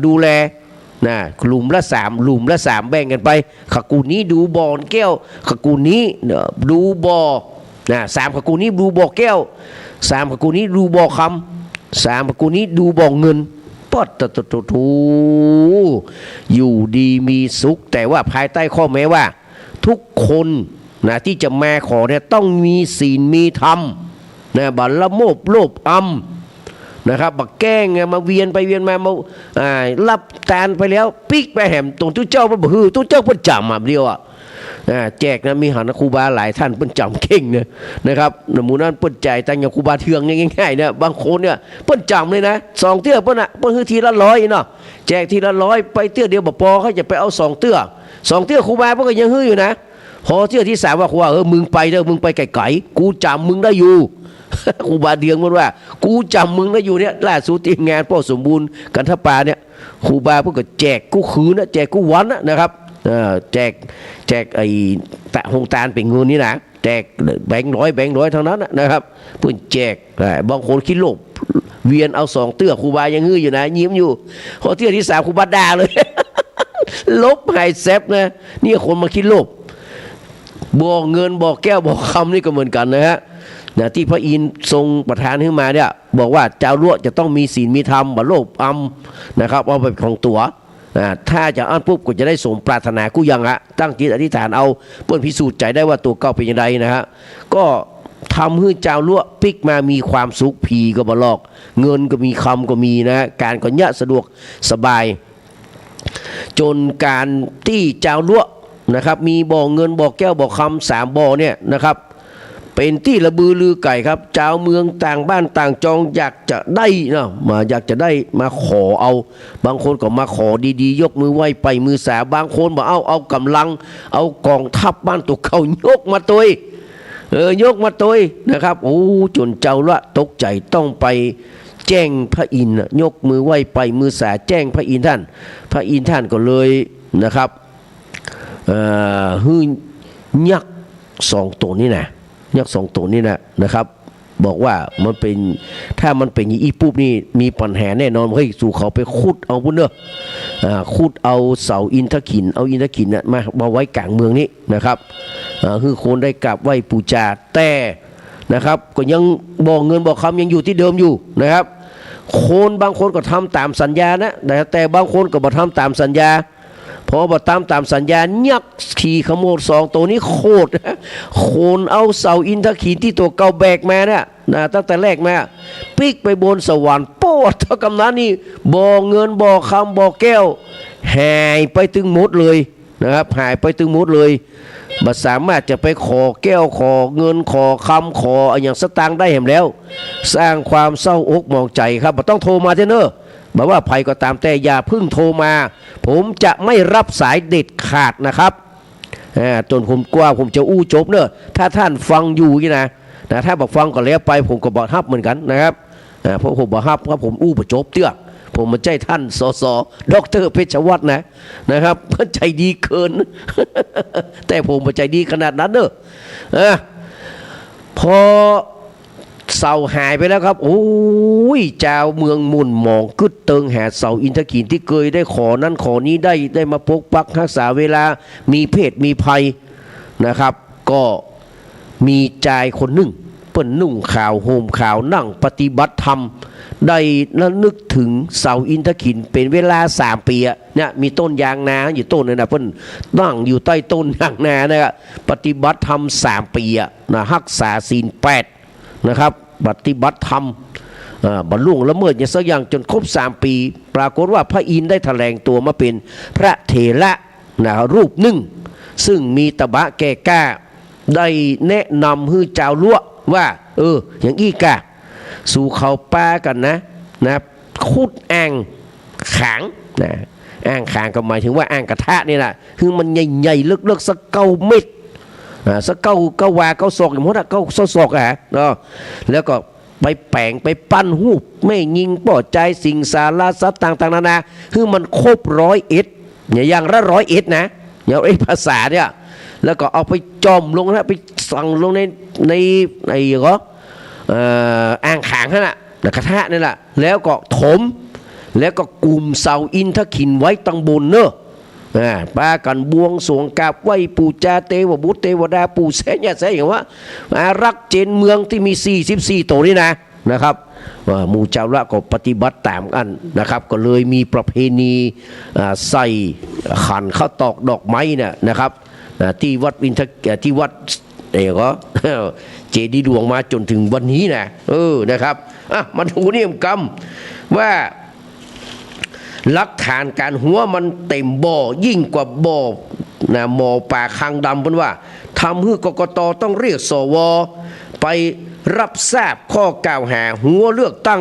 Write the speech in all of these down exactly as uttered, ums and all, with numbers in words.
ดูแล นะ หลุมละสาม หลุมละสาม แบ่งกั๋นไป ขกุลนี้ดูบ่อแก้ว ขกุลนี้ เอ่อ ดูบ่อ นะ สามขกุลนี้ดูบ่อแก้ว สามขกุลนี้ดูบ่อคำ สามขกุลนี้ดูบ่อเงิน ป๊อดโธ่โธ่โธ่โธ่ อยู่ดีมีสุข แต่ว่าภายใต้ข้อแม้ว่า ทุกคนนะ ตี้จะมาขอเนี่ย ต้องมีศีลมีธรรมนะ บ่ละโมบโลภอำนะครับ บ่แกล้งนะ มาเวียนไปเวียนมา มา อ่า ฮับตานไปแล้ว ปิ๊กไปแหม ตรงตุ๊เจ้าเปิ้นบ่หื้อ ตุ๊เจ้าเปิ้นจ๋ำมาเดียวอะ อ่า แจกนะ มีหันครูบาหลายต้านเปิ้นจ๋ำเก่งนะ นะครับ หมู่นั้นเปิ้นจ่ายตังค์อย่างครูบาเถื่องเนี่ยง่ายๆ เนี่ย บางคนเนี่ย เปิ้นจ๋ำเลยนะ สองเตื้อเปิ้นน่ะ เปิ้นหื้อทีละร้อยเนาะ แจกทีละร้อย ไปเตื้อเดียวบ่ปอ เขาจะไปเอาสองเตื้อ สองเตื้อครูบาเปิ้นก็ยังหื้ออยู่นะ พอเตื้อตี้สามว่า ครูบา เออ มึงไปเต๊อะ มึงไปไก๋ๆ กูจ๋ำมึงได้อยู่ ครูบาเถื่องเปิ้นว่า กูจ๋ำมึงได้อยู่เนี่ย ล่าสุดตี้งานป้อสมบูรณ์กันทะปาเนี่ย ครูบาเปิ้นก็แจกกู้คืนนะ แจกกู้วันนะ นะครับ เอ่อ แจก แจกไอ้ตะ โฮงตานเป๋นเงินนี่นะ แจกแบงค์ร้อย แบงค์ร้อยตังนั้นนะ นะครับ เปิ้นแจก อ่า บางคนขี้โลภ เวียนเอาสองเตื้อ ครูบายังหื้ออยู่นะ ยิ้มอยู่ พอเตื้อตี้สาม ครูบาด่าเลย ลบหายแซบนะ เนี่ยคนมาขี้โลภ บ่อเงิน บ่อแก้ว บ่อคำนี่ก็เหมือนกั๋นนะฮะ นะ ตี้พระอินทร์ทรงประทานหื้อมาเนี่ย บอกว่าจาวลัวะจะต้องมีศีลมีธรรม บ่โลภอำนะครับ เอาไปของตั๋ว อ่า ถ้าจะอั้นปุ๊บก็จะได้สมปรารถนากู้อย่างละ ตั้งจิตอธิษฐานเอา เปิ้นพิสูจน์ใจ๋ได้ว่าตั๋วเก่าเป๋นจาใดนะฮะ ก็ทำหื้อจาวลัวะปิ๊กมามีความสุข ผีก็บ่หลอก เงินก็มี คำก็มีนะฮะ ก๋านก็เยียะ สะดวกสบาย จ๋นก๋านตี้จาวลัวะนะครับ มีบ่อเงิน บ่อแก้ว บ่อคำ สามบ่อเนี่ยนะครับ เป๋นตี้ระบือลือไก๋ครับ จาวเมืองต่างบ้านต่างจองอยากจะได้เนาะ มา อยากจะได้มาขอเอา บางคนก็มาขอดีๆ ยกมือไหว้ไปมือสา บางคนบ่เอา เอาก๋ำลัง เอาก๋องทัพบ้านตั๋วเก่ายกมาตวย เออ ยกมาตวยนะครับ โอ้ จ๋นจาวลัวะตกใจ๋ ต้องไปแจ้งพระอินทร์น่ะ ยกมือไหว้ไปมือสา แจ้งพระอินทร์ต้าน พระอินทร์ต้านก็เลยนะครับ เอ่อ หื้อยักษ์สองต๋นนี่นะ ยักษ์สองต๋นนี่นะ นะครับ บอกว่ามันเป๋น ถ้ามันเป๋นอย่างอี้ปุ๊บนี่ มีปัญหาแน่นอน เฮ้ย สูเขาไปขุดเอาปู้นเน่อ อ่า ขุดเอาเสาอินทขิล เอาอินทขิลน่ะมา มาไว้ก๋างเมืองนี้นะครับ อ่า หื้อคนได้กราบไหว้ปู๋จา แต่นะครับ ก็ยังบ่อเงินบ่อคำยังอยู่ตี้เดิมอยู่นะครับ คนบางคนก็ทำต๋ามสัญญานะ แต่ แต่บางคนก็บ่ทำต๋ามสัญญา พอบ่ทำต๋ามสัญญา ยักษ์ขี้ขโมดสองต๋นนี้โขด โขดเอาเสาอินทขิลตี้ตั๋วเก่าแบกมาเนี่ยนะ ตั้งแต่แรกมา ปิ๊กไปบนสวรรค์ ป๊อดโธ่ กำนั้นนี่ บ่อเงิน บ่อคำ บ่อแก้ว หายไปตึงหมดเลยนะครับ หายไปตึงหมดเลย บ่สามารถจะไปขอแก้ว ขอเงิน ขอคำ ขออะหยังสตางค์ได้แหมแล้ว สร้างความเศร้าอกหมองใจ๋ครับ บ่ต้องโทรมาเต๊อะเน่อ บ่ว่าใผก็ต๋ามแต่ อย่าเพิ่งโทรมา ผมจะไม่รับสายเด็ดขาดนะครับ อ่า จ๋นผมกว่าผมจะอู้จบเน่อ ถ้าต้านฟังอยู่นี่นะ นะ ถ้าบ่ฟังก็แล้วไป ผมก็บ่ฮับเหมือนกั๋นนะครับ อ่า เพราะผมบ่ฮับครับ ผมอู้บ่จบเตื้อ ผมบ่ใจ้ต้าน สส ด็อกเตอร์เพชรวัฒน์นะ นะครับ ใจ๋ดีเกิน แต่ผมบ่ใจ๋ดีขนาดนั้นเน่อ อ่า พอ เสาหายไปแล้วครับ โอ้ย จาวเมืองหม่นหมอง กึ๊ดเติงหาเสาอินทขิลตี้เกยได้ขอนั้นขอนี้ได้ ได้มาปกปักฮักษาเวลามีเพศมีภัยนะครับ ก็มีจายคนนึ่ง เปิ้นนุ่งขาวห่มขาว นั่งปฏิบัติธรรม ได้ระลึกเถิงเสาอินทขิลเป๋นเวลาสามปี๋อะ เนี่ย มีต้นยางนาอยู่ต้นนึ่งนะ เปิ้นนั่งอยู่ใต้ต้นยางนานะครับ ปฏิบัติธรรมสามปี๋อะนะ ฮักษาศีลแปด นะครับ ปฏิบัติธรรม เอ่อ บ่ล่วงละเมิดหยังสักอย่างจ๋นครบสามปี๋ ปรากฏว่าพระอินทร์ได้แถลงตั๋วมาเป๋นพระเถระนะ รูปนึ่ง ซึ่งมีตบะแก่กล้า ได้แนะนำหื้อจาวลัวะว่า เออ อย่างอี้ก่ะ สูเขาปากั๋นนะ นะ ขุดอ่าง ขางนะ อ่างขางก็หมายเถิงว่าอ่างกระทะนี่แหละ หื้อมันใหญ่ๆ เลิกๆ สักเก้าเมตร อ่า สักเก้า เก้าวา เก้าศอก อย่างหมดอะ เก้าศอกอะเนาะ แล้วก็ไปแป๋ง ไปปั้นฮูปแม่ญิง ป้อจาย สิงสารสัตว์ต่างๆ นานา หื้อมันครบร้อยเอ็ด เนี่ย อย่างละร้อยเอ็ดนะ อย่างไอ้ภาษาเนี่ย แล้วก็เอาไปจ่อมลงนะ ไปสั่งลงใน ใน ไอ้ก็ เอ่อ อ่างขางหั้นน่ะ กระทะนั่นแหละ แล้วก็ถม แล้วก็กุมเสาอินทขิลไว้ตังบนเน่อ อ่า ปากั๋นบวงสรวงกราบไหว้ปู๋จาเตวบุตรเตวดา ปู่แสนย่าแสนหยังวะ อารักษ์เจนเมืองตี้มีสี่สิบสี่โต๋นี่นะ นะครับ ว่าหมู่จาวละก็ปฏิบัติต๋ามอั้นนะครับ ก็เลยมีประเพณี อ่า ใส่ขันข้าวตอกดอกไม้เนี่ยนะครับ อ่า ตี้วัดอินท อ่า ตี้วัด เอ่อ ก็ เจดีย์หลวงมาจ๋นเถิงวันนี้นะ เออ นะครับ อ่ะ มาดูนี่กำว่า หลักฐานก๋านหัวมันเต๋มบ่อ ยิ่งกว่าบ่อ นะ หม่อป๋าคางดำ เปิ้นว่า ทำหื้อ กกต. ต้องเรียก สว. ไปรับทราบข้อกล่าวหาหัวเลือกตั้ง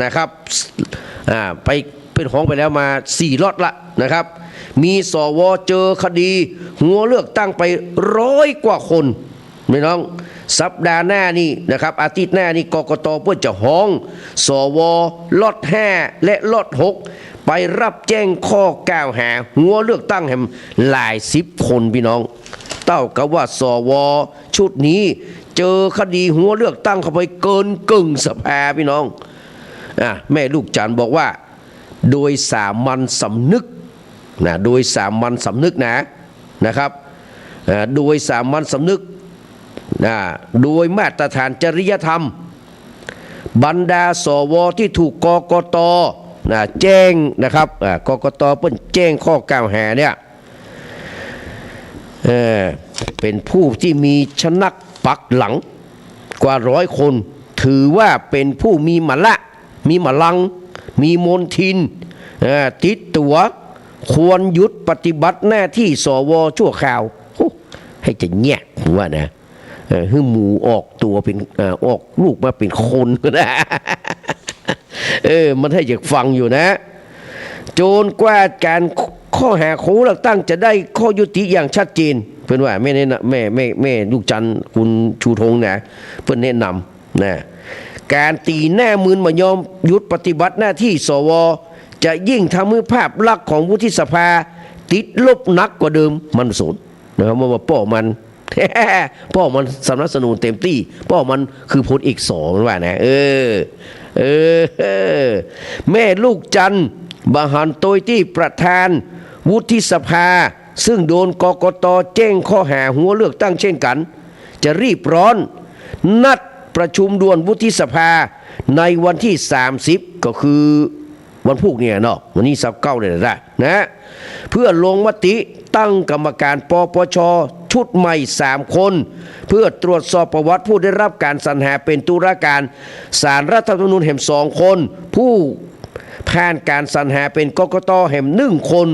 นะครับ อ่า ไป เปิ้นฮ้องไปแล้วมาสี่ล็อตละนะครับ มี สว. เจอคดีหัวเลือกตั้งไปร้อยกว่าคน พี่น้อง สัปดาห์หน้านี่นะครับ อาทิตย์หน้านี่ กกต. เปิ้นจะฮ้อง สว. ล็อตห้า และล็อตหก ไปรับแจ้งข้อกล่าวหาหัวเลือกตั้งแหมหลายสิบคน พี่น้อง เต้ากับว่า สว. ชุดนี้เจอคดีหัวเลือกตั้งเข้าไปเกินเกิ่งสภา พี่น้อง อ่ะ แม่ลูกจันทร์บอกว่า โดยสามัญสำนึกนะ โดยสามัญสำนึกนะ นะครับ อ่า โดยสามัญสำนึกนะ โดยมาตรฐานจริยธรรม บรรดา สว. ที่ถูก กกต. นะ แจ้งนะครับ อ่า กกต. เปิ้นแจ้งข้อกล่าวหาเนี่ย เอ่อ เป๋นผู้ตี้มีชะนักปักหลังกว่าร้อยคน ถือว่าเป๋นผู้มีมะละ มีมะลัง มีมลทิน เอ่อ ติดตั๋ว ควรหยุดปฏิบัติหน้าที่ สว. ชั่วคราว โอ้ หื้อจะแยก ผมว่านะ เออ หื้อหมูออกตั๋วเป๋น เอ่อ ออกลูกมาเป๋นคน เออ มันหื้อจะฟังอยู่นะ จนกว่าก๋านข้อหาหัวเลือกตั้งจะได้ข้อยุติอย่างชัดเจน เปิ้นว่า แม่แนะนำ แม่ แม่ แม่ลูกจันทร์ คุณชูธงนะ เปิ้นแนะนำ นะ ก๋านตี๋หน้ามึนบ่ยอมหยุดปฏิบัติหน้าที่ สว. จะยิ่งทำหื้อภาพลักษณ์ของวุฒิสภาติดลบหนักกว่าเดิม มันสนนะครับ ว่า ว่าป้อมัน ป้อมันสนับสนุนเต๋มตี้ ป้อมันคือพลเอก ส มันว่านะ เออ เออ แม่ลูกจันทร์ บ่หันโตยตี้ประธานวุฒิสภา ซึ่งโดน กกต. แจ้งข้อหาหัวเลือกตั้งเช่นกั๋น จะรีบร้อนนัดประชุมด่วนวุฒิสภาในวันตี้สามสิบ ก็คือวันพูกเนี่ยเนาะ วันตี้ซาวเก้าเนี่ยนะ นะ เพื่อลงมติตั้งกรรมการ ปปช. ชุดใหม่สามคน เพื่อตรวจสอบประวัติผู้ได้รับก๋านสรรหาเป๋นตุลาการศาลรัฐธรรมนูญแหมสองคน ผู้ผ่านก๋านสรรหาเป๋น กกต. แหมหนึ่งคน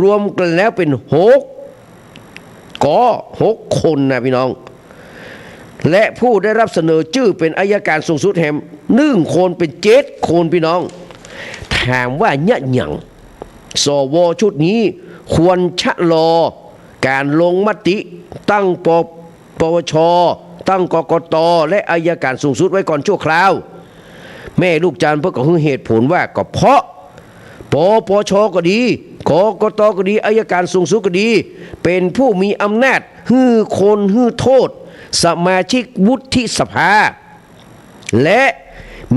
รวมกั๋นแล้วเป๋นหก ก็หกคนนะพี่น้อง และผู้ได้รับเสนอจื้อเป๋นอัยการสูงสุดแหมหนึ่งคน เป๋นเจ็ดคนพี่น้อง ถามว่าเยียะหยัง สว. ชุดนี้ควรชะลอก๋านลงมติตั้ง ป ปปช. ตั้ง กกต. และอัยการสูงสุดไว้ก่อนชั่วคราว แม่ลูกจันทร์เปิ้นก็หื้อเหตุผลว่า ก็เพราะ ปปช. ก็ดี กกต. ก็ดี อัยการสูงสุดก็ดี เป๋นผู้มีอำนาจหื้อคนหื้อโต้ษสมาชิกวุฒิสภา และ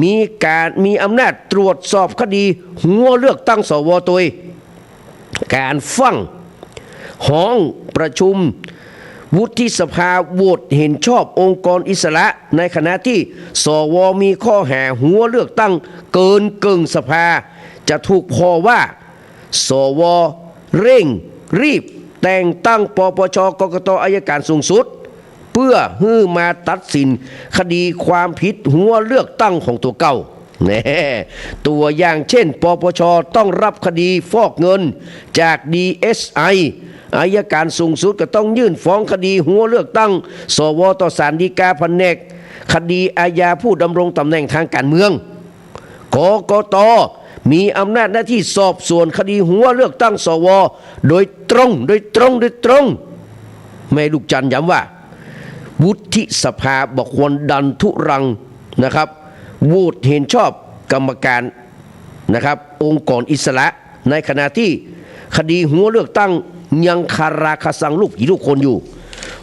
มีก๋าน มีอำนาจตรวจสอบคดีหัวเลือกตั้ง สว. ตวย ก๋านฟั่งห้องประชุมวุฒิสภาโหวตเห็นชอบองค์กรอิสระ ในขณะตี้ สว. มีข้อหาหัวเลือกตั้งเกินเกิ่งสภา จะถูกผ่อว่า สว. เร่งรีบแต่งตั้ง ปปช. กกต. อัยการสูงสุด เปื้อหื้อมาตัดสินคดีความผิดหัวเลือกตั้งของตั๋วเก่า แน่ ตั๋วอย่างเจ้น ปปช. ต้องฮับคดีฟอกเงินจาก ดีเอสไอ อัยการสูงสุดก็ต้องยื่นฟ้องคดีหัวเลือกตั้ง สว. ต่อศาลฎีกาแผนกคดีอาญาผู้ดำรงต๋ำแหน่งตางก๋านเมือง กกต. มีอำนาจหน้าตี้สอบสวนคดีหัวเลือกตั้ง สว. โดยตรง โดยตรง โดยตรง แม่ลูกจันทร์ย้ำว่า วุฒิสภาบ่ควรดันทุรังนะครับ โหวตเห็นชอบกรรมการนะครับ องค์กรอิสระ ในขณะตี้คดีหัวเลือกตั้งยังคาราคาซังลูกผีลูกคนอยู่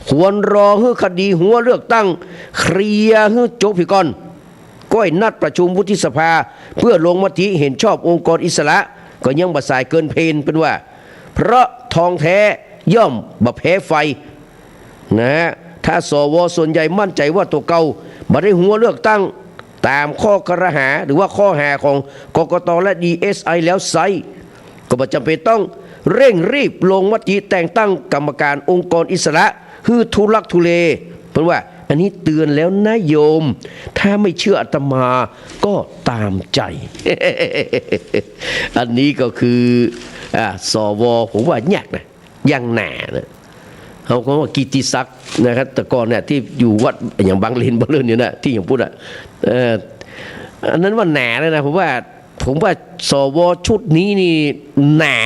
ควรรอหื้อคดีหัวเลือกตั้งเคลียร์หื้อจบเหียก่อน ก้อยนัดประชุมวุฒิสภา เพื่อลงมติเห็นชอบองค์กรอิสระ ก็ยังบ่สายเกินเพลเปิ้นว่า เพราะทองแท้ย่อมบ่แพ้ไฟ นะฮะ ถ้า สว ส่วนใหญ่มั่นใจว่าตั๋วเก่าบ่ได้หัวเลือกตั้งต๋ามข้อกล่าวหา หรือว่าข้อหาของ กกต และ ดีเอสไอ แล้วไซร้ ก็บ่จ๋ำเป๋นต้องเร่งรีบลงมติแต่งตั้งกรรมการองค์กรอิสระหื้อทุลักทุเล เปิ้นว่า อันนี้เตือนแล้วนะโยม ถ้าไม่เชื่ออาตมาก็ตามใจ อันนี้ก็คือ อ่า สว ผมว่ายากนะ อย่างหนานะ เฮาก็ว่ากิตติศักดิ์นะครับ แต่ก่อนเนี่ยตี้อยู่วัดอย่างบางเลนบ่าเลิ่นเนี่ยนะ ตี้อย่างปู๊ดอะ เอ่อ อันนั้นว่าหนาแล้วนะ ผมว่า ผมว่า สว ชุดนี้นี่หนา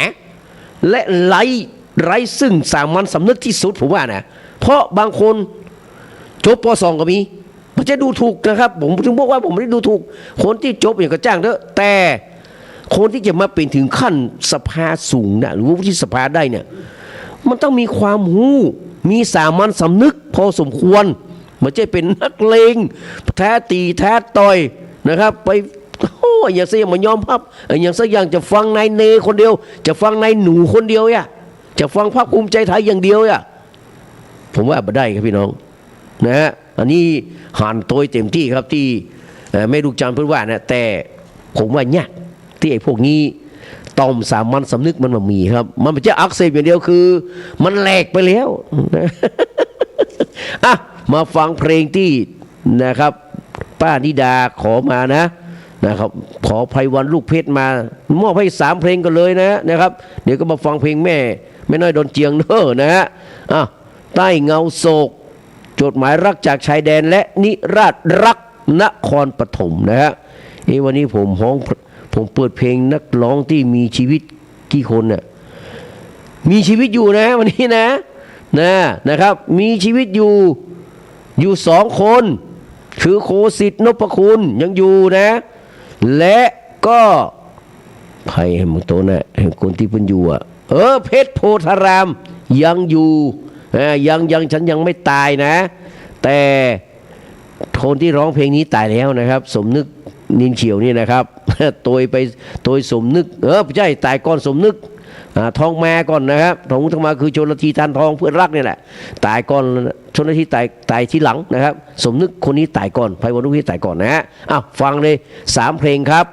และไร้ ไร้ซึ่งสามัญสำนึกตี้สุด ผมว่านะ เพราะบางคนจบ ป.สอง ก็มี บ่ใจ้ดูถูกนะครับ ผมถึงบอกว่าผมบ่ได้ดูถูก คนตี้จบอย่างก็จ้างเต๊อะ แต่คนตี้จะมาเป๋นถึงขั้นสภาสูงนะ หรือว่าวุฒิสภาได้เนี่ย มันต้องมีความฮู้ มีสามัญสำนึกพอสมควร บ่ใจ้เป๋นนักเลง แท้ตี๋แท้ต่อยนะครับ ไป โอ้ย อย่างสักอย่างบ่ยอมฮับ อย่างสักอย่างจะฟังนายเนคนเดียว จะฟังนายหนูคนเดียวอะ จะฟังพรรคภูมิใจไทยอย่างเดียวอะ ผมว่าบ่ได้ครับพี่น้อง นะฮะ อันนี้หันโตยเต็มตี้ครับตี้ เอ่อ แม่ลูกจันทร์เปิ้นว่านะ แต่ผมว่ายากตี้ไอ้พวกนี้ ต่อมสามัญสำนึกมันบ่มีครับ มันบ่ใจ้อักเสบอย่างเดียว คือมันแหลกไปแล้ว อ่ะ มาฟังเพลงตี้นะครับ ป้านิดาขอมานะ นะครับ ขอไพวันลูกเพชรมา มอบหื้อสามเพลงก่อนเลยนะ นะครับ เดี๋ยวก็มาฟังเพลงแม่ แม่น้อยดอนเจียงเน้อนะฮะ อ่ะ ใต้เงาโศก จดหมายรักจากชายแดน และนิราศรักนครปฐมนะฮะ เอ๊ะ วันนี้ผมฮ้อง ผมเปิดเพลงนักร้องตี้มีชีวิตกี่คนน่ะ มีชีวิตอยู่นะ วันนี้นะ นะ นะครับ มีชีวิตอยู่ อยู่สองคน คือโคสิทธิ์นพคุณยังอยู่นะ และก็ ใผแหมโตน่ะ แหมคนตี้เปิ้นอยู่อะ เออ เพชรโพธารามยังอยู่ อ่า ยัง ยัง ฉันยังไม่ตายนะ แต่คนตี้ฮ้องเพลงนี้ต๋ายแล้วนะครับ สมนึก นินเขียวนี่นะครับ โตยไป โตยสมนึก เออ บ่ใจ้ ต๋ายก่อนสมนึก อ่า ทองมาก่อนนะครับ ทอง ทองมาคือชลธี ธารทอง เพื่อนรักนี่แหละ ต๋ายก่อน ชลธีต๋าย ต๋ายทีหลังนะครับ สมนึกคนนี้ต๋ายก่อน ไพวันลูกเพชรต๋ายก่อนนะฮะ อ้าว ฟังเลย สามเพลงครับ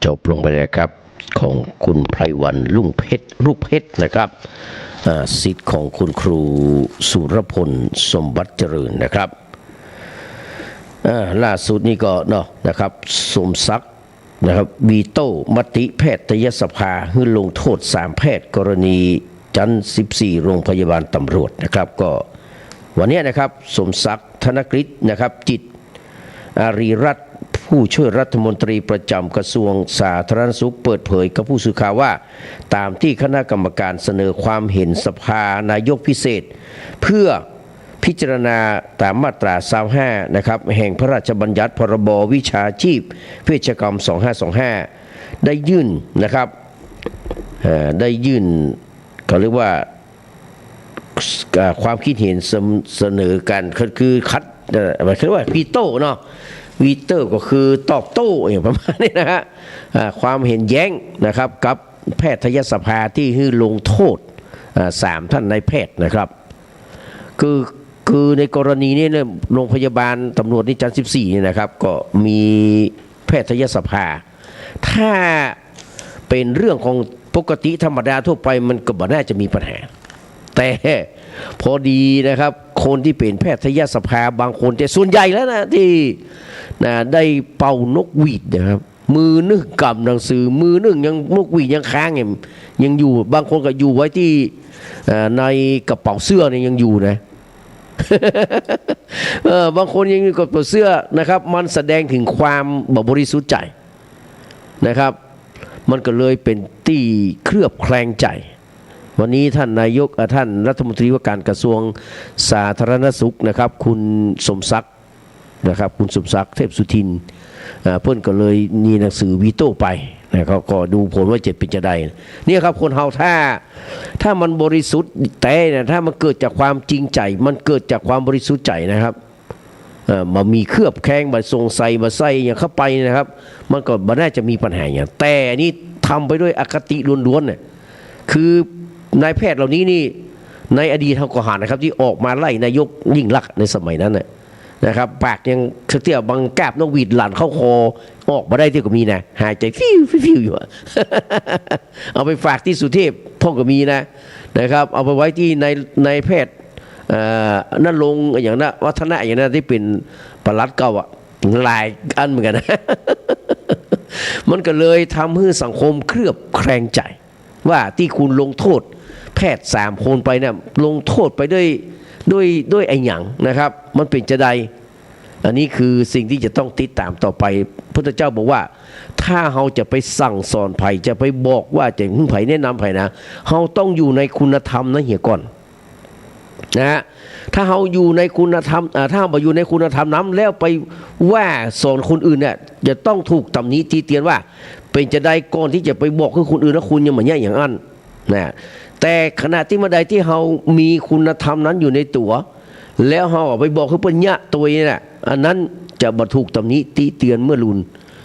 จบลงไปแล้วครับ ของคุณไพรวรรณ รุ่งเพชร รุ่งเพชรนะครับ อ่า ศิษย์ของคุณครูสุรพล สมบัติเจริญนะครับ อ่า ล่าสุดนี่ก็เนาะนะครับ สมศักดิ์นะครับ วีโต้มติแพทยสภาหื้อลงโต้ษสามแพทย์กรณีจั๊นสิบสี่โรงพยาบาลตำรวจนะครับ ก็วันเนี้ยนะครับ สมศักดิ์ ธนกฤษนะครับ จิต อารีรัตน์ ผู้ช่วยรัฐมนตรีประจำกระทรวงสาธารณสุข เปิดเผยกับผู้สื่อข่าวว่า ตามที่คณะกรรมการเสนอความเห็นสภานายกพิเศษ เพื่อพิจารณาตามมาตราซาวห้านะครับ แห่งพระราชบัญญัติ พรบวิชาชีพเภสัชกรรม สองห้าสองห้า ได้ยื่นนะครับ เอ่อ ได้ยื่น เขาเรียกว่า อ่า ความคิดเห็นเสน- เสนอการ คือ คือคัด เอ่อ หมายถึงว่าวีโต้เนาะ วีโต้ก็คือตอบโต้อย่างประมาณนี้นะฮะ อ่า ความเห็นแย้งนะครับ กับแพทยสภาที่หื้อลงโต้ษ อ่า สามท่านนายแพทย์นะครับ คือ คือในกรณีนี้เนี่ย โรงพยาบาลตำรวจนี่จั๊นสิบสี่เนี่ยนะครับ ก็มีแพทยสภา ถ้าเป๋นเรื่องของปกติธรรมดาทั่วไป มันก็บ่น่าจะมีปัญหา แต่พอดีนะครับ คนตี้เป๋นแพทยสภาบางคน แต่ส่วนใหญ่แล้วนะ ตี้ นะ ได้เป่านกหวีดนะครับ มือนึ่งกำหนังสือ มือนึ่งยังนกหวีดยังค้างเนี่ย ยังอยู่ บางคนก็อยู่ไว้ตี้ เอ่อ ในกระเป๋าเสื้อเนี่ยยังอยู่นะ เออ บางคนยังอยู่กับกระเป๋าเสื้อนะครับ มันแสดงถึงความบ่บริสุทธิ์ใจ๋นะครับ มันก็เลยเป๋นตี้เคลือบแคลงใจ๋ วันนี้ท่านนายก อ่ะ ท่านรัฐมนตรีว่าการกระทรวงสาธารณสุขนะครับ คุณสมศักดิ์นะครับ คุณสมศักดิ์ เทพสุทิน อ่า เปิ้นก็เลยมีหนังสือวีโต้ไปนะครับ ก็ดูผลว่าจะเป๋นจาใด เนี่ยครับ คนเฮาถ้า ถ้ามันบริสุทธิ์แต๊นะ ถ้ามันเกิดจากความจริงใจ๋ มันเกิดจากความบริสุทธิ์ใจ๋นะครับ เอ่อ บ่มีเคลือบแคลง บ่สงสัย บ่ใส่อะหยังเข้าไปนะครับ มันก็บ่น่าจะมีปัญหาอะหยัง แต่นี่ทำไปด้วยอคติล้วนๆ เนี่ย คือนายแพทย์เหล่านี้นี่ ในอดีตเฮาก็หันนะครับ ตี้ออกมาไล่นายกยิ่งลักษณ์ในสมัยนั้นน่ะนะครับ ปากยังเตี้ย บางกาบนกหวีดหลั่นเข้าคอ ออกบ่ได้เตื้อก็มีนะ หายใจ๋ฟิวๆ อยู่อะ เอาไปฝากตี้สุเทพพ่องก็มีนะ นะครับ เอาไปไว้ตี้นาย นายแพทย์ เอ่อ ณรงค์อะหยังนะ วัฒนะอะหยังนะ ตี้เป๋นปลัดเก่าอะ หลายอันเหมือนกั๋นนะ มันก็เลยทำหื้อสังคมเคลือบแคลงใจ๋ ว่าตี้คุณลงโต้ษแพทย์สามคนไปเนี่ย ลงโต้ษไปด้วย ด้วย ด้วยอะหยังนะครับ มันเป๋นจาใด อันนี้คือสิ่งตี้จะต้องติดต๋ามต่อไป พุทธเจ้าบอกว่า ถ้าเฮาจะไปสั่งสอนใผ จะไปบอกว่าจะหื้อใผ แนะนำใผนะ เฮาต้องอยู่ในคุณธรรมนั้นเหียก่อน นะฮะ ถ้าเฮาอยู่ในคุณธรรม อ่า ถ้าเฮาบ่อยู่ในคุณธรรมนั้น แล้วไปว่าสอนคนอื่นเนี่ย จะต้องถูกตำหนิติเตียนว่า เป๋นจาใดก่อนตี้จะไปบอกหื้อคนอื่นว่าคุณยังบ่แยะอย่างอั้น นะ แต่ขณะตี้เมื่อใดตี้เฮามีคุณธรรมนั้นอยู่ในตั๋ว แล้วเฮาเอาไปบอกหื้อเปิ้นแยะตวยนี่แหละ อันนั้นจะบ่ถูกตำหนิติเตียนเมื่อลุน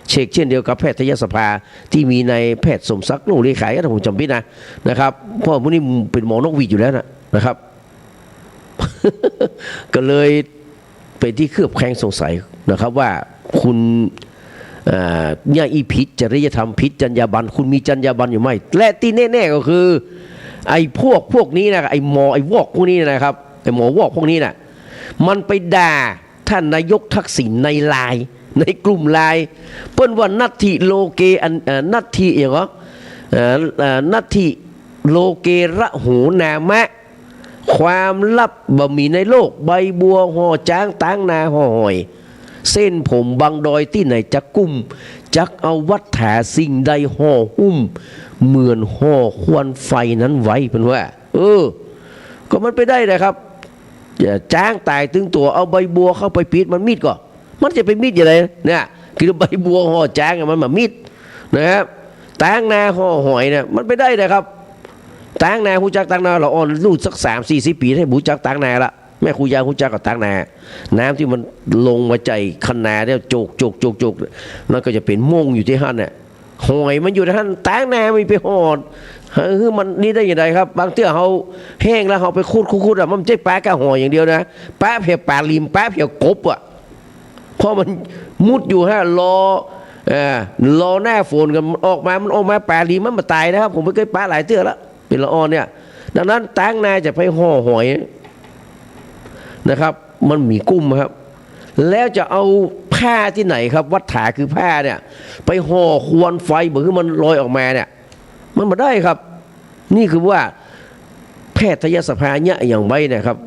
เชกเช่นเดียวกับแพทยสภาตี้มีนายแพทย์สมศักดิ์ โลเลขา ถ้าผมจ๋ำบ่ผิดนะ นะครับ เพราะว่าผู้นี้เป๋นหมอนกหวีดอยู่แล้วนะ นะครับ ก็เลยเป๋นตี้เคลือบแคลงสงสัยนะครับว่าคุณ เอ่อ เนี่ย อีผิดจริยธรรม ผิดจรรยาบรรณ คุณมีจรรยาบรรณอยู่ไหม และตี้แน่ๆ ก็คือ ไอ้พวก พวกนี้นะ ไอ้หมอ ไอ้วอกพวกนี้นะครับ ไอ้หมอวอกพวกนี้น่ะ มันไปด่าท่านนายกทักษิณในไลน์ ในกลุ่มไลน์ เปิ้นว่านัตถิโลเก อัน เอ่อ นัตถิอะหยังเหรอ เอ่อ เอ่อ นัตถิโลเกระโหนามะ ความลับบ่มีในโลก ใบบัวห่อจ๊าง ตางนาห่อหอย เส้นผมบังดอยตี้ไหนจักกุ้ม จักอวัฏฐาสิ่งใดห่อหุ้ม เหมือนห่อควันไฟนั้นไว้ เปิ้นว่า เออ ก็มันไปได้นะครับ จ๊างต๋ายตึงตั๋ว เอาใบบัวเข้าไปปิด มันมิดก่อ มันจะไปมิดอย่างไรเนี่ย คือใบบัวห่อจ๊างอะ มันบ่มิดนะครับ ตางนาห่อหอยเนี่ย มันไปได้นะครับ ตางนา ฮู้จักตางนา ละอ่อนลูกสักสามสี่สิบปี๋ หื้อฮู้จักตางนาละ แม่ครูยายฮู้จักก่อตางนา น้ำตี้มันลงมาใจ๋คันนาเนี่ย โจก โจก โจก โจก มันก็จะเป๋นม่งอยู่ตี้หั้นน่ะ หอยมันอยู่ตี้หั้น ตางนามันไปห่อ หื้อมันนี่ได้อย่างไรครับ บางเตื้อเฮาแห้งแล้วเฮาไปขุด ขุด ขุดอะ มันบ่ใจ้ปะก้าหอยอย่างเดียวนะ ปะแผวปลาลิม ปะแผวกบอะ เพราะมันมุดอยู่ฮะ รอ เออ รอหน้าฝนก่อน มันออกมา มันออกมาป๋าหลี มันบ่ต๋ายนะครับ ผมก็เกยปะหลายเตื้อแล้ว เป๋นละอ่อนเนี่ย ดังนั้นตางหน้าจะไปห่อหอยนะครับ มันมีกุ้มครับ แล้วจะเอาผ้าตี้ไหนครับ วัตถาคือผ้าเนี่ย ไปห่อควันไฟบ่หื้อมันลอยออกมาเนี่ย มันบ่ได้ครับ นี่คือว่าแพทยสภาเยียะหยังไว้นะครับ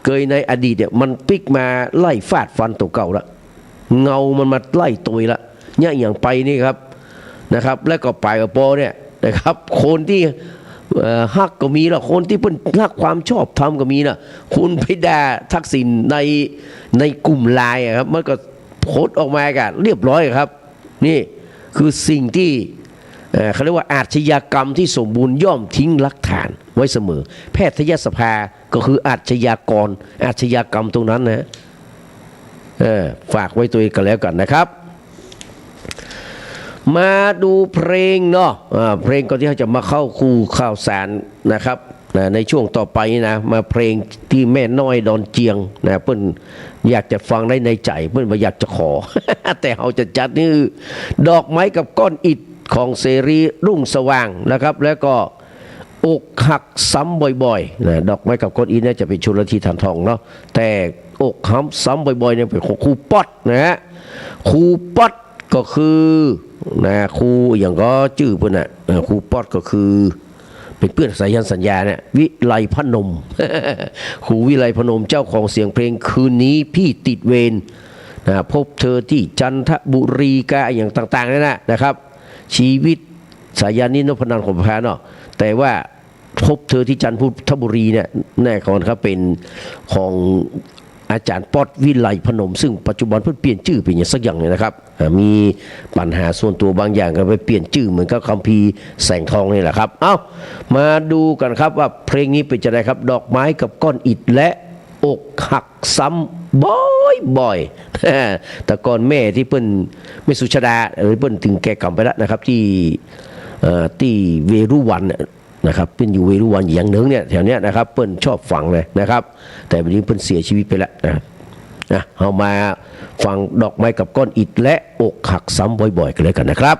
เกยในอดีตเนี่ย มันปิ๊กมาไล่ฟาดฟันตั๋วเก่าละ เงามันมาไล่ตวยละ เยียะหยังไปนี่ครับ นะครับ แล้วก็ป๋ายกระปอเนี่ยนะครับ คนตี้ เอ่อ ฮักก็มีละ คนตี้เปิ้นฮักความชอบธรรมก็มีละ คุณไปด่าทักษิณใน ในกลุ่มไลน์อะครับ มันก็โพสต์ออกมาก็เรียบร้อยครับ นี่คือสิ่งตี้ เอ่อ เขาเรียกว่าอาชญากรรมที่สมบูรณ์ย่อมทิ้งหลักฐานไว้เสมอ แพทยสภาก็คืออาชญากร อาชญากรรมตรงนั้นนะฮะ เออ ฝากไว้ตวยกั๋นแล้วกั๋นนะครับ มาดูเพลงเนาะ อ่า เพลงก่อนตี้เฮาจะมาเข้าคู่ข่าวสารนะครับ นะ ในช่วงต่อไปนี่นะ มาเพลงตี้แม่น้อยดอนเจียงนะ เปิ้นอยากจะฟังได้ในใจ๋ เปิ้นบ่อยากจะขอ แต่เฮาจะจัดนี่ ดอกไม้กับก้อนอิฐของเสรีรุ่งสว่างนะครับ แล้วก็ อกหักซ้ำบ่อยๆ นะ ดอกไม้กับก้อนอิฐเนี่ยจะเป๋นชลธี ธารทองเนาะ แต่อกหักซ้ำบ่อยๆ เนี่ยเป๋นของครูป๊อดนะฮะ ครูป๊อดก็คือ นะ ครูหยังก็จื้อเปิ้นน่ะ เออ ครูป๊อดก็คือ เป๋นเปื้อนสายัณสัญญาเนี่ย วิไลพนม ครูวิไลพนม เจ้าของเสียงเพลงคืนนี้พี่ติดเวร นะ พบเธอที่จันทบุรีกาหยังต่างๆ นั่นน่ะนะครับ ชีวิตสายัณนี่นพนันของประภาเนาะ แต่ว่า พบเธอที่จันทบุรีเนี่ย แน่นอนครับ เป๋นของอาจ๋ารย์ป๊อดวิไลพนม ซึ่งปัจจุบันเปิ้นเปลี่ยนจื้อเป๋นหยังสักอย่างเนี่ยนะครับ อ่า มีปัญหาส่วนตั๋วบางอย่างก็ไปเปลี่ยนจื้อเหมือนกับคัมภีร์แสงทองนี่แหละครับ เอ้า มาดูกั๋นครับว่าเพลงนี้เป๋นจะไงครับ ดอกไม้กับก้อนอิฐและอกหักซ้ำบ่อยๆ แต่ก่อนแม่ตี้เปิ้น แม่สุชาดา เออ เปิ้นตึงแก่กรรมไปแล้วนะครับ ตี้ เอ่อ ตี้เวรุวัณเนี่ย นะครับ เปิ้นอยู่เวรุวัณแหยงเหนิงเนี่ย แถวเนี้ยนะครับ เปิ้นชอบฟังเลยนะครับ แต่วันนี้เปิ้นเสียชีวิตไปแล้วนะ นะ เฮามาฟังดอกไม้กับก้อนอิฐและอกหักซ้ำบ่อยๆ กั๋นแล้วกั๋นนะครับ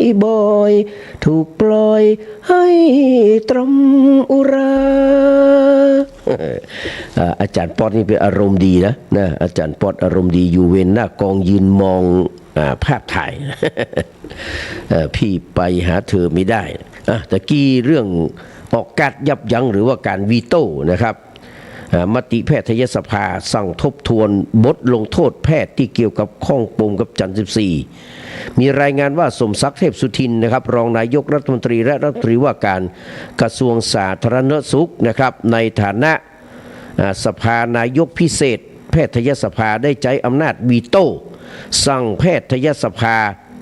อีบ่อย ถูกปล่อยให้ตรำอุรา อ่า อาจ๋ารย์ป๊อตนี่เป๋นอารมณ์ดีนะ นะ อาจ๋ารย์ป๊อตอารมณ์ดี อยู่เวรหน้ากองยืนมอง อ่า ภาพถ่าย เอ่อ พี่ไปหาเธอไม่ได้ อ่ะ ตะกี้เรื่องออกก๊าดยับยั้งหรือว่าการวีโต้นะครับ อ่า มติแพทยสภาสั่งทบทวนบทลงโทษแพทย์ตี้เกี่ยวกับข้องปมกับจันทร์สิบสี่ มีรายงานว่า สมศักดิ์ เทพสุทิน นะครับ รองนายกรัฐมนตรีและรัฐมนตรีว่าการกระทรวงสาธารณสุขนะครับ ในฐานะ อ่า สภานายกพิเศษ แพทยสภาได้ใจ๊อำนาจวีโต้ สั่งแพทยสภา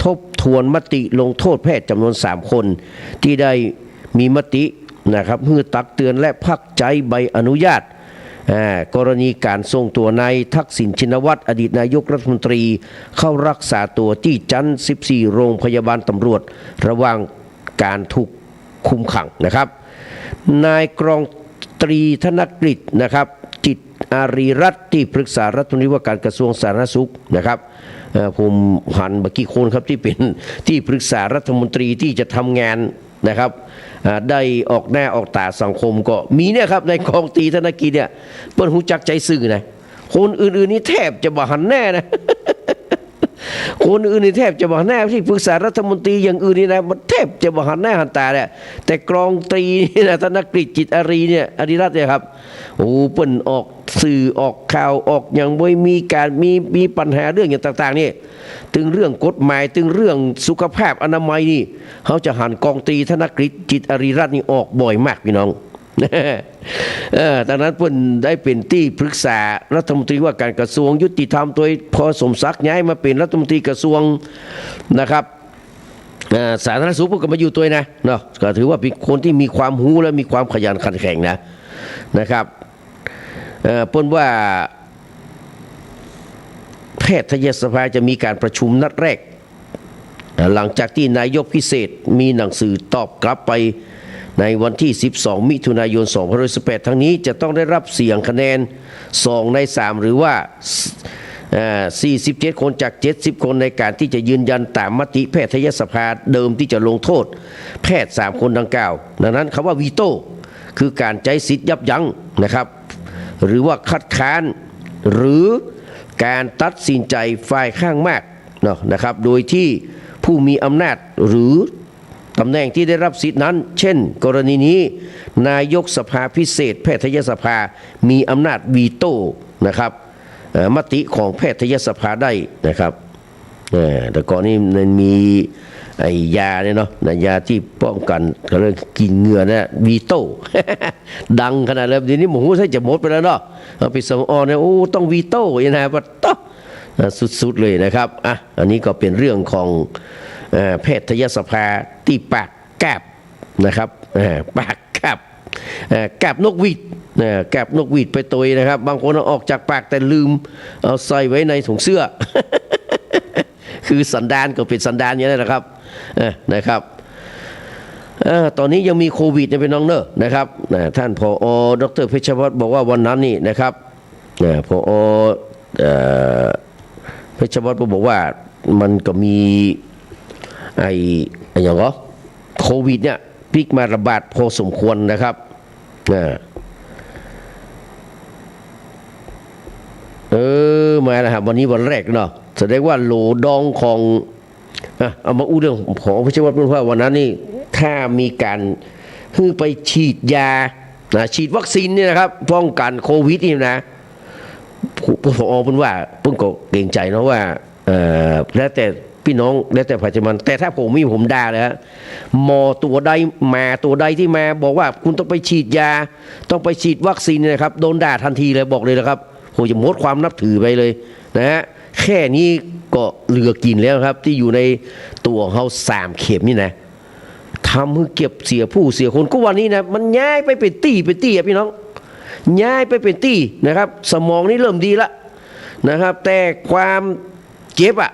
ทบทวนมติลงโทษแพทย์จ๋ำนวนสามคน ตี้ได้มีมตินะครับ หื้อตักเตือนและพักใจ๊ใบอนุญาต อ่า กรณีก๋านส่งตั๋วนายทักษิณ ชินวัตร อดีตนายกรัฐมนตรี เข้ารักษาตั๋วตี้จันทร์สิบสี่ โรงพยาบาลตำรวจ ระหว่างก๋านถูกคุมขังนะครับ นายกรองตรีธนกฤษนะครับ จิตอารีรัตน์ ตี้ปรึกษารัฐมนตรีว่าการกระทรวงสาธารณสุขนะครับ เอ่อ ผมหันบ่ากี่คนครับ ตี้เป๋นตี้ปรึกษารัฐมนตรีตี้จะทำงานนะครับ อ่า ได้ออกหน้าออกต๋าสังคมก็มีเนี่ยครับ นายกรองตรีธนกฤษเนี่ย เปิ้นฮู้จักใจ๊สื่อนะ คนอื่นๆ นี่แทบจะบ่หันหน้านะ คนอื่นนี่แทบจะบ่หันหน้า ตี้ปรึกษารัฐมนตรีอย่างอื่นนี่นะ มันแทบจะบ่หันหน้าหันต๋าแหละ แต่กรองตรีนี่นะ ธนกฤษ จิตอารีเนี่ย อารีรัตน์เนี่ยครับ โอ้ เปิ้นออกสื่อออกข่าวออกหยัง บ่มีก๋าน มี มีปัญหาเรื่องหยังต่างๆ นี่ ตึงเรื่องกฎหมาย ตึงเรื่องสุขภาพอนามัยนี่ เฮาจะหันกรองตรีธนกฤษ จิตอารีรัตน์นี่ออกบ่อยมากพี่น้อง เออ ดังนั้นเปิ้นได้เป๋นตี้ปรึกษารัฐมนตรีว่าการกระทรวงยุติธรรม โดยพอสมศักดิ์ย้ายมาเป๋นรัฐมนตรีกระทรวงนะครับ เอ่อ สาธารณสุขเปิ้นก็มาอยู่ตวยนะ เนาะ ก็ถือว่าเป๋นคนตี้มีความฮู้และมีความขยันขันแข็งนะ นะครับ เอ่อ เปิ้นว่า แพทยสภาจะมีก๋านประชุมนัดแรก หลังจากตี้นายกพิเศษมีหนังสือตอบกลับไปในวันตี้สิบสอง มิถุนายน สองพันสิบแปด ทั้งนี้จะต้องได้รับเสียงคะแนนสองในสาม หรือว่า เอ่อ สี่สิบเจ็ดคนจากเจ็ดสิบคน ในก๋านตี้จะยืนยันต๋ามมติแพทยสภาเดิมตี้จะลงโทษแพทย์สามคนดังกล่าว ดังนั้นกำว่าวีโต้คือก๋านใจ๊สิทธิ์ยับยั้งนะครับ หรือว่าคัดค้าน หรือก๋านตัดสินใจ๋ฝ่ายข้างมาก เนาะ นะครับ โดยตี้ผู้มีอำนาจหรือต๋ำแหน่งตี้ได้รับสิทธิ์นั้น เช่น กรณีนี้ นายกสภาพิเศษแพทยสภามีอำนาจวีโต้นะครับ เอ่อ มติของแพทยสภาได้นะครับ เอ่อ แต่ก่อนนี้มันมีไอ้ยาเนี่ยเนาะ นะ ยาตี้ป้องกั๋น เขาเรียกกิ๋นเหงื่อนะ วีโต้ ดังขนาดเลย เดี๋ยวนี้บ่ฮู้ใส่จะหมดไปแล้วเนาะ เอาไปสำอางเนี่ย โอ้ ต้องวีโต้ นี่นะ ปะต๊ะ อ่ะ สุดๆ เลยนะครับ อ่ะ อันนี้ก็เป๋นเรื่องของ เอ่อ แพทยสภาตี้ปากกาบนะครับ เอ่อ ปากกาบ เอ่อ กาบนกหวีด เอ่อ กาบนกหวีดไปตวยนะครับ บางคนเอาออกจากปากแต่ลืมเอาใส่ไว้ในถุงเสื้อ คือสันดานก็เป๋นสันดานอย่างนั้นนะครับ เออ นะครับ เอ่อ ต๋อนนี้ยังมีโควิดเนี่ยพี่น้องเนอะ นะครับ นะ ท่าน ผอ ดอกเตอร์ เพชรวัฒน์บอกว่าวันนั้นนี่นะครับ เอ่อ ผอ เอ่อ เพชรวัฒน์ก็บอกว่ามันก็มีไอ้ ไอ้หยังเหรอ โควิดเนี่ยปิ๊กมาระบาดพอสมควรนะครับ นะ เออ มาแล้วครับ วันนี้วันแรกเนาะ แสดงว่าโหลดองของ อ่ะ เอามาอู้เรื่อง ผอ เพชรวัฒน์เปิ้นว่าวันนั้นนี่ ถ้ามีก๋านหื้อไปฉีดยา นะ ฉีดวัคซีนเนี่ยนะครับ ป้องกั๋นโควิดนี่นะ ผู้ ผู้ ผอ เปิ้นว่า เปิ้นก็เกรงใจ๋เนาะว่า เอ่อ แล้วแต่ปี้น้อง แล้วแต่ใผจะมัน แต่ถ้าผมมี ผมด่าเลยฮะ หมอตั๋วใด หมอตั๋วใดตี้มาบอกว่าคุณต้องไปฉีดยา ต้องไปฉีดวัคซีนเนี่ยนะครับ โดนด่าทันทีเลย บอกเลยนะครับ โห จะหมดความนับถือไปเลยนะฮะ แค่นี้ก็เหลือกิ๋นแล้วครับ ตี้อยู่ในตั๋วเฮาสามเข็มนี่นะ ทำหื้อเก็บเสียผู้เสียคน ก็วันนี้นะ มันย้ายไปเป๋นตี้เป๋นตี้อะพี่น้อง ย้ายไปเป๋นตี้นะครับ สมองนี่เริ่มดีละนะครับ แต่ความเจ็บอะ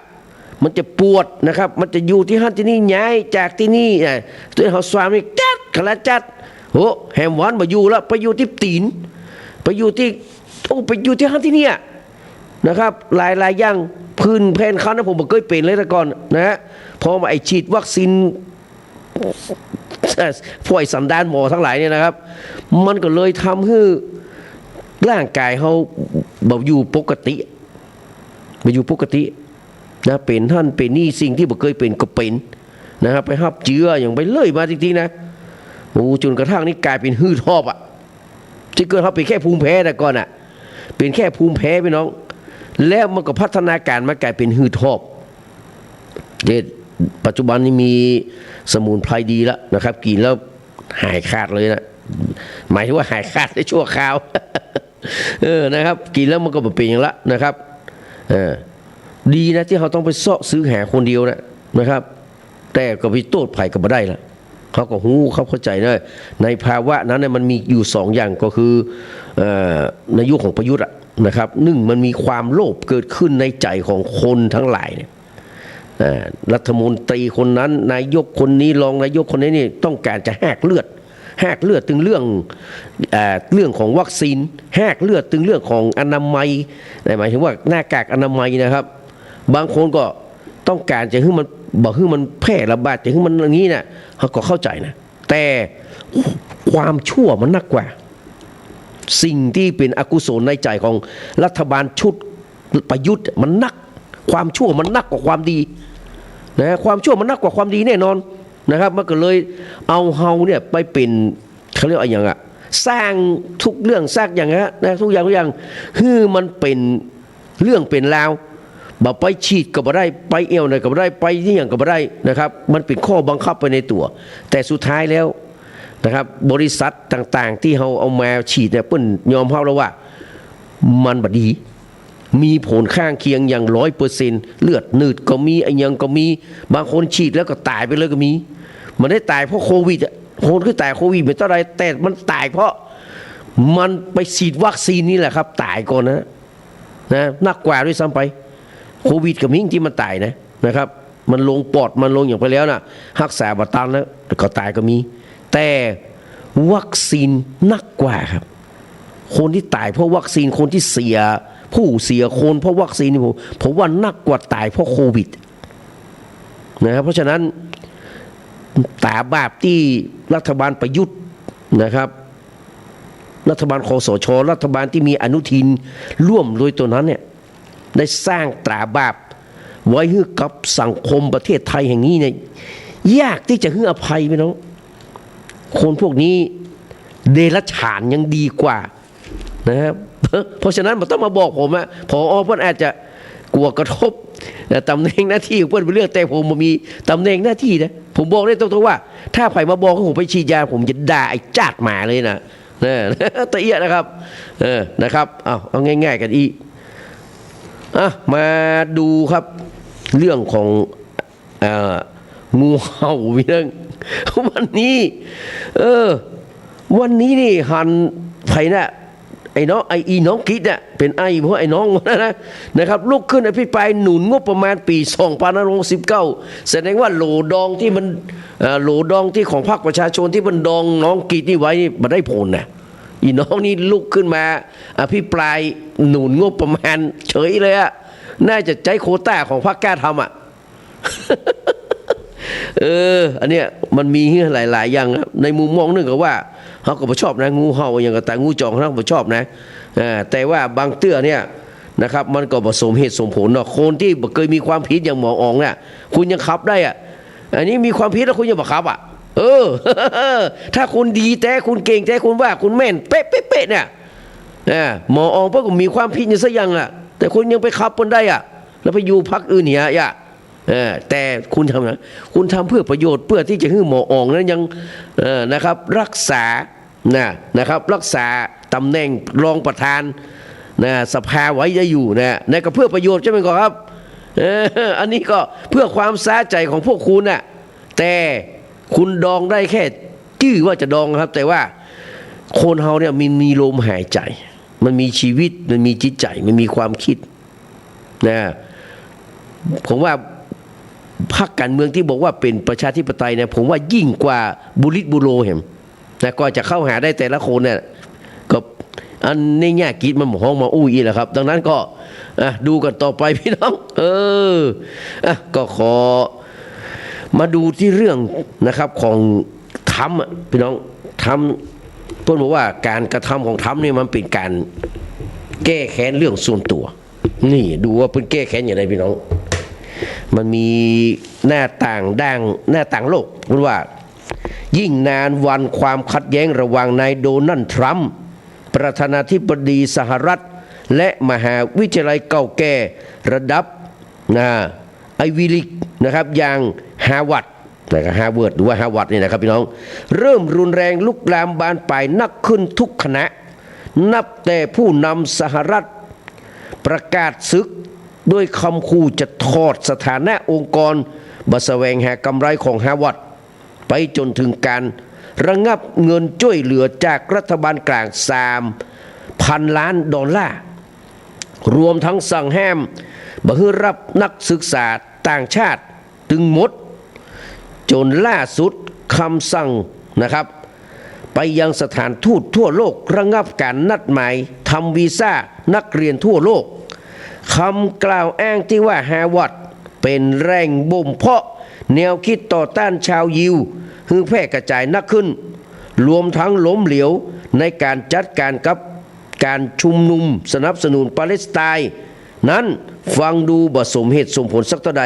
มันจะปวดนะครับ มันจะอยู่ตี้หั้นตี้นี่ ย้ายจากตี้นี่ อ่ะ ตั๋วเฮาสามนี่จัดขนาดจัด โห แหมวันบ่อยู่ละ ไปอยู่ตี้ตี๋น ไปอยู่ตี้ โอ้ ไปอยู่ตี้หั้นตี้เนี่ย นะครับ หลายๆ อย่าง ผื่นแผ่นคันนะ ผมบ่เกยเป๋นเลยแต่ก่อนนะฮะ พอมาไอ้ฉีดวัคซีน พวกไอ้สันดานหมอตังหลายเนี่ยนะครับ มันก็เลยทำหื้อร่างก๋ายเฮาบ่อยู่ปกติ บ่อยู่ปกตินะ เป๋นหั้นเป๋นนี่ สิ่งตี้บ่เกยเป๋นก็เป๋นนะครับ ไปฮับเจื้ออย่างไปเรื่อยมาจริงๆ นะ โอ้ จ๋นกระทั่งนี่ก๋ายเป๋นหืดหอบอะ ตี้เกิดเฮาเป๋นแค่ภูมิแพ้แต่ก่อนอะ เป๋นแค่ภูมิแพ้พี่น้อง แล้วมันก็พัฒนาก๋ารมาก๋ายเป๋นหืดหอบ เดี๋ยวปัจจุบันนี้มีสมุนไพรดีแล้วนะครับ กิ๋นแล้วหายขาดเลยนะ หมายถึงว่าหายขาดได้ชั่วคราว เออ นะครับ กิ๋นแล้วมันก็บ่เป๋นหยังละนะครับ เออ ดีนะตี้เฮาต้องไปเซาะซื้อหาคนเดียวนะ นะครับ แต่ก็ไปโต้ษใผก็บ่ได้ละ เฮาก็ฮู้ เฮาเข้าใจ๋นะ ในภาวะนั้นเนี่ยมันมีอยู่สองอย่างก็คือ เอ่อ ในยุคของประยุทธ์อะนะครับ นึ่ง มันมีความโลภเกิดขึ้นในใจ๋ของคนตังหลายเนี่ย อ่า รัฐมนตรีคนนั้น นายกคนนี้ รองนายกคนนี้นี่ต้องก๋านจะฮากเลือด ฮากเลือดตึงเรื่อง อ่า เรื่องของวัคซีน ฮากเลือดตึงเรื่องของอนามัย หมายถึงว่าหน้ากากอนามัยนะครับ บางคนก็ต้องก๋านจะหื้อมัน บ่หื้อมันแพร่ระบาด จะหื้อมันอย่างนี้นะ เฮาก็เข้าใจ๋นะ แต่ความชั่วมันนักกว่า สิ่งตี้เป๋นอกุศลในใจ๋ของรัฐบาลชุดประยุทธ์มันนัก ความชั่วมันนักกว่าความดีนะ ความชั่วมันนักกว่าความดีแน่นอนนะครับ มันก็เลยเอาเฮาเนี่ยไปเป๋น เขาเรียกว่าอะหยังอะ สร้างทุกเรื่องสร้างอย่างฮะนะ ทุกอย่างทุกอย่าง หื้อมันเป๋นเรื่องเป๋นราว บ่ไปฉีดก็บ่ได้ ไปแอ่วไหนก็บ่ได้ ไปตี้หยังก็บ่ได้นะครับ มันเป๋นข้อบังคับไปในตั๋ว แต่สุดท้ายแล้วนะครับ บริษัทต่างๆ ตี้เฮาเอามาฉีดเนี่ย เปิ้นยอมฮับแล้วว่ามันบ่ดี มีผลข้างเคียงอย่างร้อยเปอร์เซ็นต์ เลือดหนืดก็มี อะหยังก็มี บางคนฉีดแล้วก็ต๋ายไปเลยก็มี มันได้ต๋ายเพราะโควิดอะ คนตี้ต๋ายโควิดบ่เต้าใด แต่มันต๋ายเพราะมันไปฉีดวัคซีนนี่แหละครับ ต๋ายก่อนนะ นะ นักกว่าด้วยซ้ำไป โควิดก็มีตี้มันต๋ายนะ นะครับ มันลงปอด มันลงอย่างไปแล้วนะ ฮักษาบ่ตันแล้ว ก็ต๋ายก็มี แต่วัคซีนนักกว่าครับ คนตี้ต๋ายเพราะวัคซีน คนตี้เสียผู้เสียคนเพราะวัคซีนนี่ ผม ผมว่านักกว่าต๋ายเพราะโควิดนะครับ เพราะฉะนั้น ต๋าบาปตี้รัฐบาลประยุทธ์นะครับ รัฐบาล คสช รัฐบาลตี้มีอนุทินร่วมโดยตั๋วนั้นเนี่ย ได้สร้างต๋าบาปไว้หื้อกับสังคมประเทศไทยแห่งนี้เนี่ย ยากตี้จะหื้ออภัยพี่น้อง คนพวกนี้เดรัจฉานยังดีกว่านะครับ เพราะฉะนั้นบ่ต้องมาบอกผมอะ ผอ.เปิ้นอาจจะกั๋วกระทบ เอ่อ ต๋ำแหน่งหน้าตี้ของเปิ้นไปเรื่อง แต่ผมบ่มีต๋ำแหน่งหน้าตี้นะ ผมบอกได้ตรงๆ ว่า ถ้าใผมาบอกหื้อผมไปฉีดยา ผมจะด่าไอ้จาดหมาเลยนะ นะ ตะเอี้ยะนะครับ เออ นะครับ เอา เอาง่ายๆ กั๋นอี้ อ่ะ มาดูครับ เรื่องของ เอ่อ งูเห่าพี่น้อง วันนี้ เออ วันนี้นี่หันใผนะ ไอ้น้อง ไอ้ อีน้องกิจเนี่ย เป๋นไอ้ เพราะไอ้น้องนะ นะครับ ลุกขึ้นอภิปรายหนุนงบประมาณปี๋สองพันห้าร้อยหกสิบเก้า แสดงว่าโหลดองตี้มัน เอ่อ โหลดองตี้ของพรรคประชาชนตี้มันดองน้องกิจนี่ไว้นี่ บ่ได้ผลนะ อีน้องนี่ลุกขึ้นมาอภิปรายหนุนงบประมาณเฉยเลยอะ น่าจะใจ๊โควต้าของพรรคกล้าทำอะ เออ อันเนี้ยมันมีหื้อหลายๆ อย่างครับ ในมุมมองนึ่งก็ว่า เฮาก็บ่ชอบนะ งูเห่าอะหยังก็ต๋าม งูจ๋องเฮาก็บ่ชอบนะ อ่า แต่ว่าบางเตื้อเนี่ยนะครับ มันก็บ่สมเหตุสมผลเนาะ คนตี้บ่เกยมีความผิดอย่างหมออ๋องเนี่ย คุณยังขับได้อะ อันนี้มีความผิดแล้วคุณยังบ่ขับอะ เออ ถ้าคุณดีแต๊ คุณเก่งแต๊ คุณว่าคุณแม่นเป๊ะๆๆ เนี่ย อ่า หมออ๋องเปิ้นก็มีความผิดอย่างสักอย่างอะ แต่คุณยังไปขับเปิ้นได้อะ แล้วไปอยู่พรรคอื่นเหียอะ เออ แต่คุณทำนะ คุณทำเพื่อประโยชน์ เพื่อตี้จะหื้อหมออ๋องนั้นยัง เอ่อ นะครับ รักษา นะ นะครับ รักษาต๋ำแหน่งรองประธาน นะ สภาไว้ได้อยู่นะ นั่นก็เพื่อประโยชน์ใจ้ไหมก่อครับ เออ อันนี้ก็เพื่อความสะใจ๋ของพวกคุณน่ะ แต่คุณดองได้แค่จื้อว่าจะดองครับ แต่ว่าคนเฮาเนี่ยมันมีลมหายใจ๋ มันมีชีวิต มันมีจิตใจ๋ มันมีความคิด นะ ผมว่าพรรคก๋านเมืองตี้บอกว่าเป๋นประชาธิปไตยเนี่ย ผมว่ายิ่งกว่าบุริตบุโรแหม นะ กว่าจะเข้าหาได้แต่ละคนเนี่ย ก็อันนี้เนี่ยกิจมันฮ้องมาอู้อี้แหละครับ ดังนั้นก็ อ่ะ ดูกั๋นต่อไปพี่น้อง เออ อ่ะ ก็ขอ มาดูตี้เรื่องนะครับของทรัมป์อะ พี่น้อง ทรัมป์ เปิ้นบอกว่าก๋านกระทำของทรัมป์นี่มันเป๋นก๋านแก้แค้นเรื่องส่วนตั๋ว นี่ดูว่าเปิ้นแก้แค้นอย่างไร พี่น้อง มันมีหน้าต่างด้าน หน้าต่างโลก เปิ้นว่า ยิ่งนานวันความขัดแย้งระหว่างนายโดนัลด์ทรัมป์ ประธานาธิบดีสหรัฐ และมหาวิทยาลัยเก่าแก่ระดับ นะ ไอวีลีกนะครับ อย่างฮาร์วาร์ด นะครับ ฮาร์วาร์ด หรือว่าฮาร์วาร์ดนี่นะครับ พี่น้อง เริ่มรุนแรงลุกลามบานปลายนักขึ้นทุกขณะ นับแต่ผู้นำสหรัฐประกาศศึกด้วยคำขู่จะถอดสถานะองค์กรบ่แสวงหากำไรของฮาร์วาร์ด ไปจ๋นเถิงก๋านระงับเงินจ้วยเหลือจากรัฐบาลกลาง สามพันล้านดอลลาร์ รวมตึงสั่งห้ามบ่หื้อฮับนักศึกษาต่างชาติตึงหมด จ๋นล่าสุดกำสั่งนะครับ ไปยังสถานทูตทั่วโลกระงับก๋านนัดหมายทำวีซ่านักเรียนทั่วโลก กำกล่าวอ้างตี้ว่าฮาร์วาร์ดเป๋นแหล่งบ่มเพาะแนวกึ๊ดต่อต้านชาวยิวหื้อแพร่กระจ๋ายนักขึ้น รวมตึงล้มเหลวในก๋านจัดก๋านกับก๋านชุมนุมสนับสนุนปาเลสไตน์นั้น ฟังดูบ่สมเหตุสมผลสักเต้าใด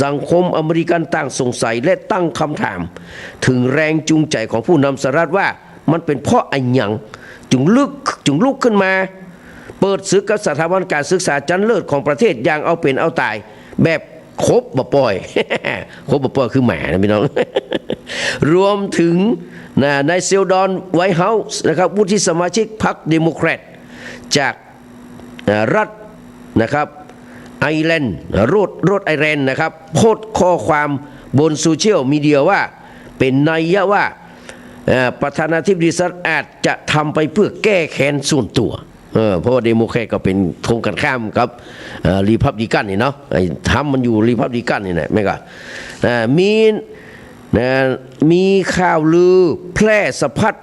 สังคมอเมริกันต่างสงสัยและตั้งกำถามเถิงแรงจูงใจ๋ของผู้นำสหรัฐว่ามันเป๋นเพราะอะหยังจึงลุก จึงลุกขึ้นมาเปิดศึกกับสถาบันก๋านศึกษาชั้นเลิศของประเทศอย่างเอาเป๋นเอาต๋ายแบบคบบ่ป่อย คบบ่ป่อยคือหมานะพี่น้อง รวมเถิง นะ นายเชลดอน ไวท์เฮาส์นะครับ วุฒิสมาชิกพรรคเดโมแครตจาก อ่า รัฐนะครับ ไอร์แลนด์ โรด โรดไอร์แลนด์นะครับ โพสต์ข้อความบนโซเชียลมีเดียว่า เป๋นนัยยะว่า เอ่อ ประธานาธิบดีสหรัฐอาจจะทำไปเพื่อแก้แค้นส่วนตั๋ว เออ เพราะว่าเดโมแครตก็เป๋นตรงกันข้ามกับ เอ่อ รีพับลิกันนี่เนาะ ไอ้ทรัมป์มันอยู่รีพับลิกันนี่แหละ แม่นก่อ อ่า มี นะ มีข่าวลือแพร่สะพัด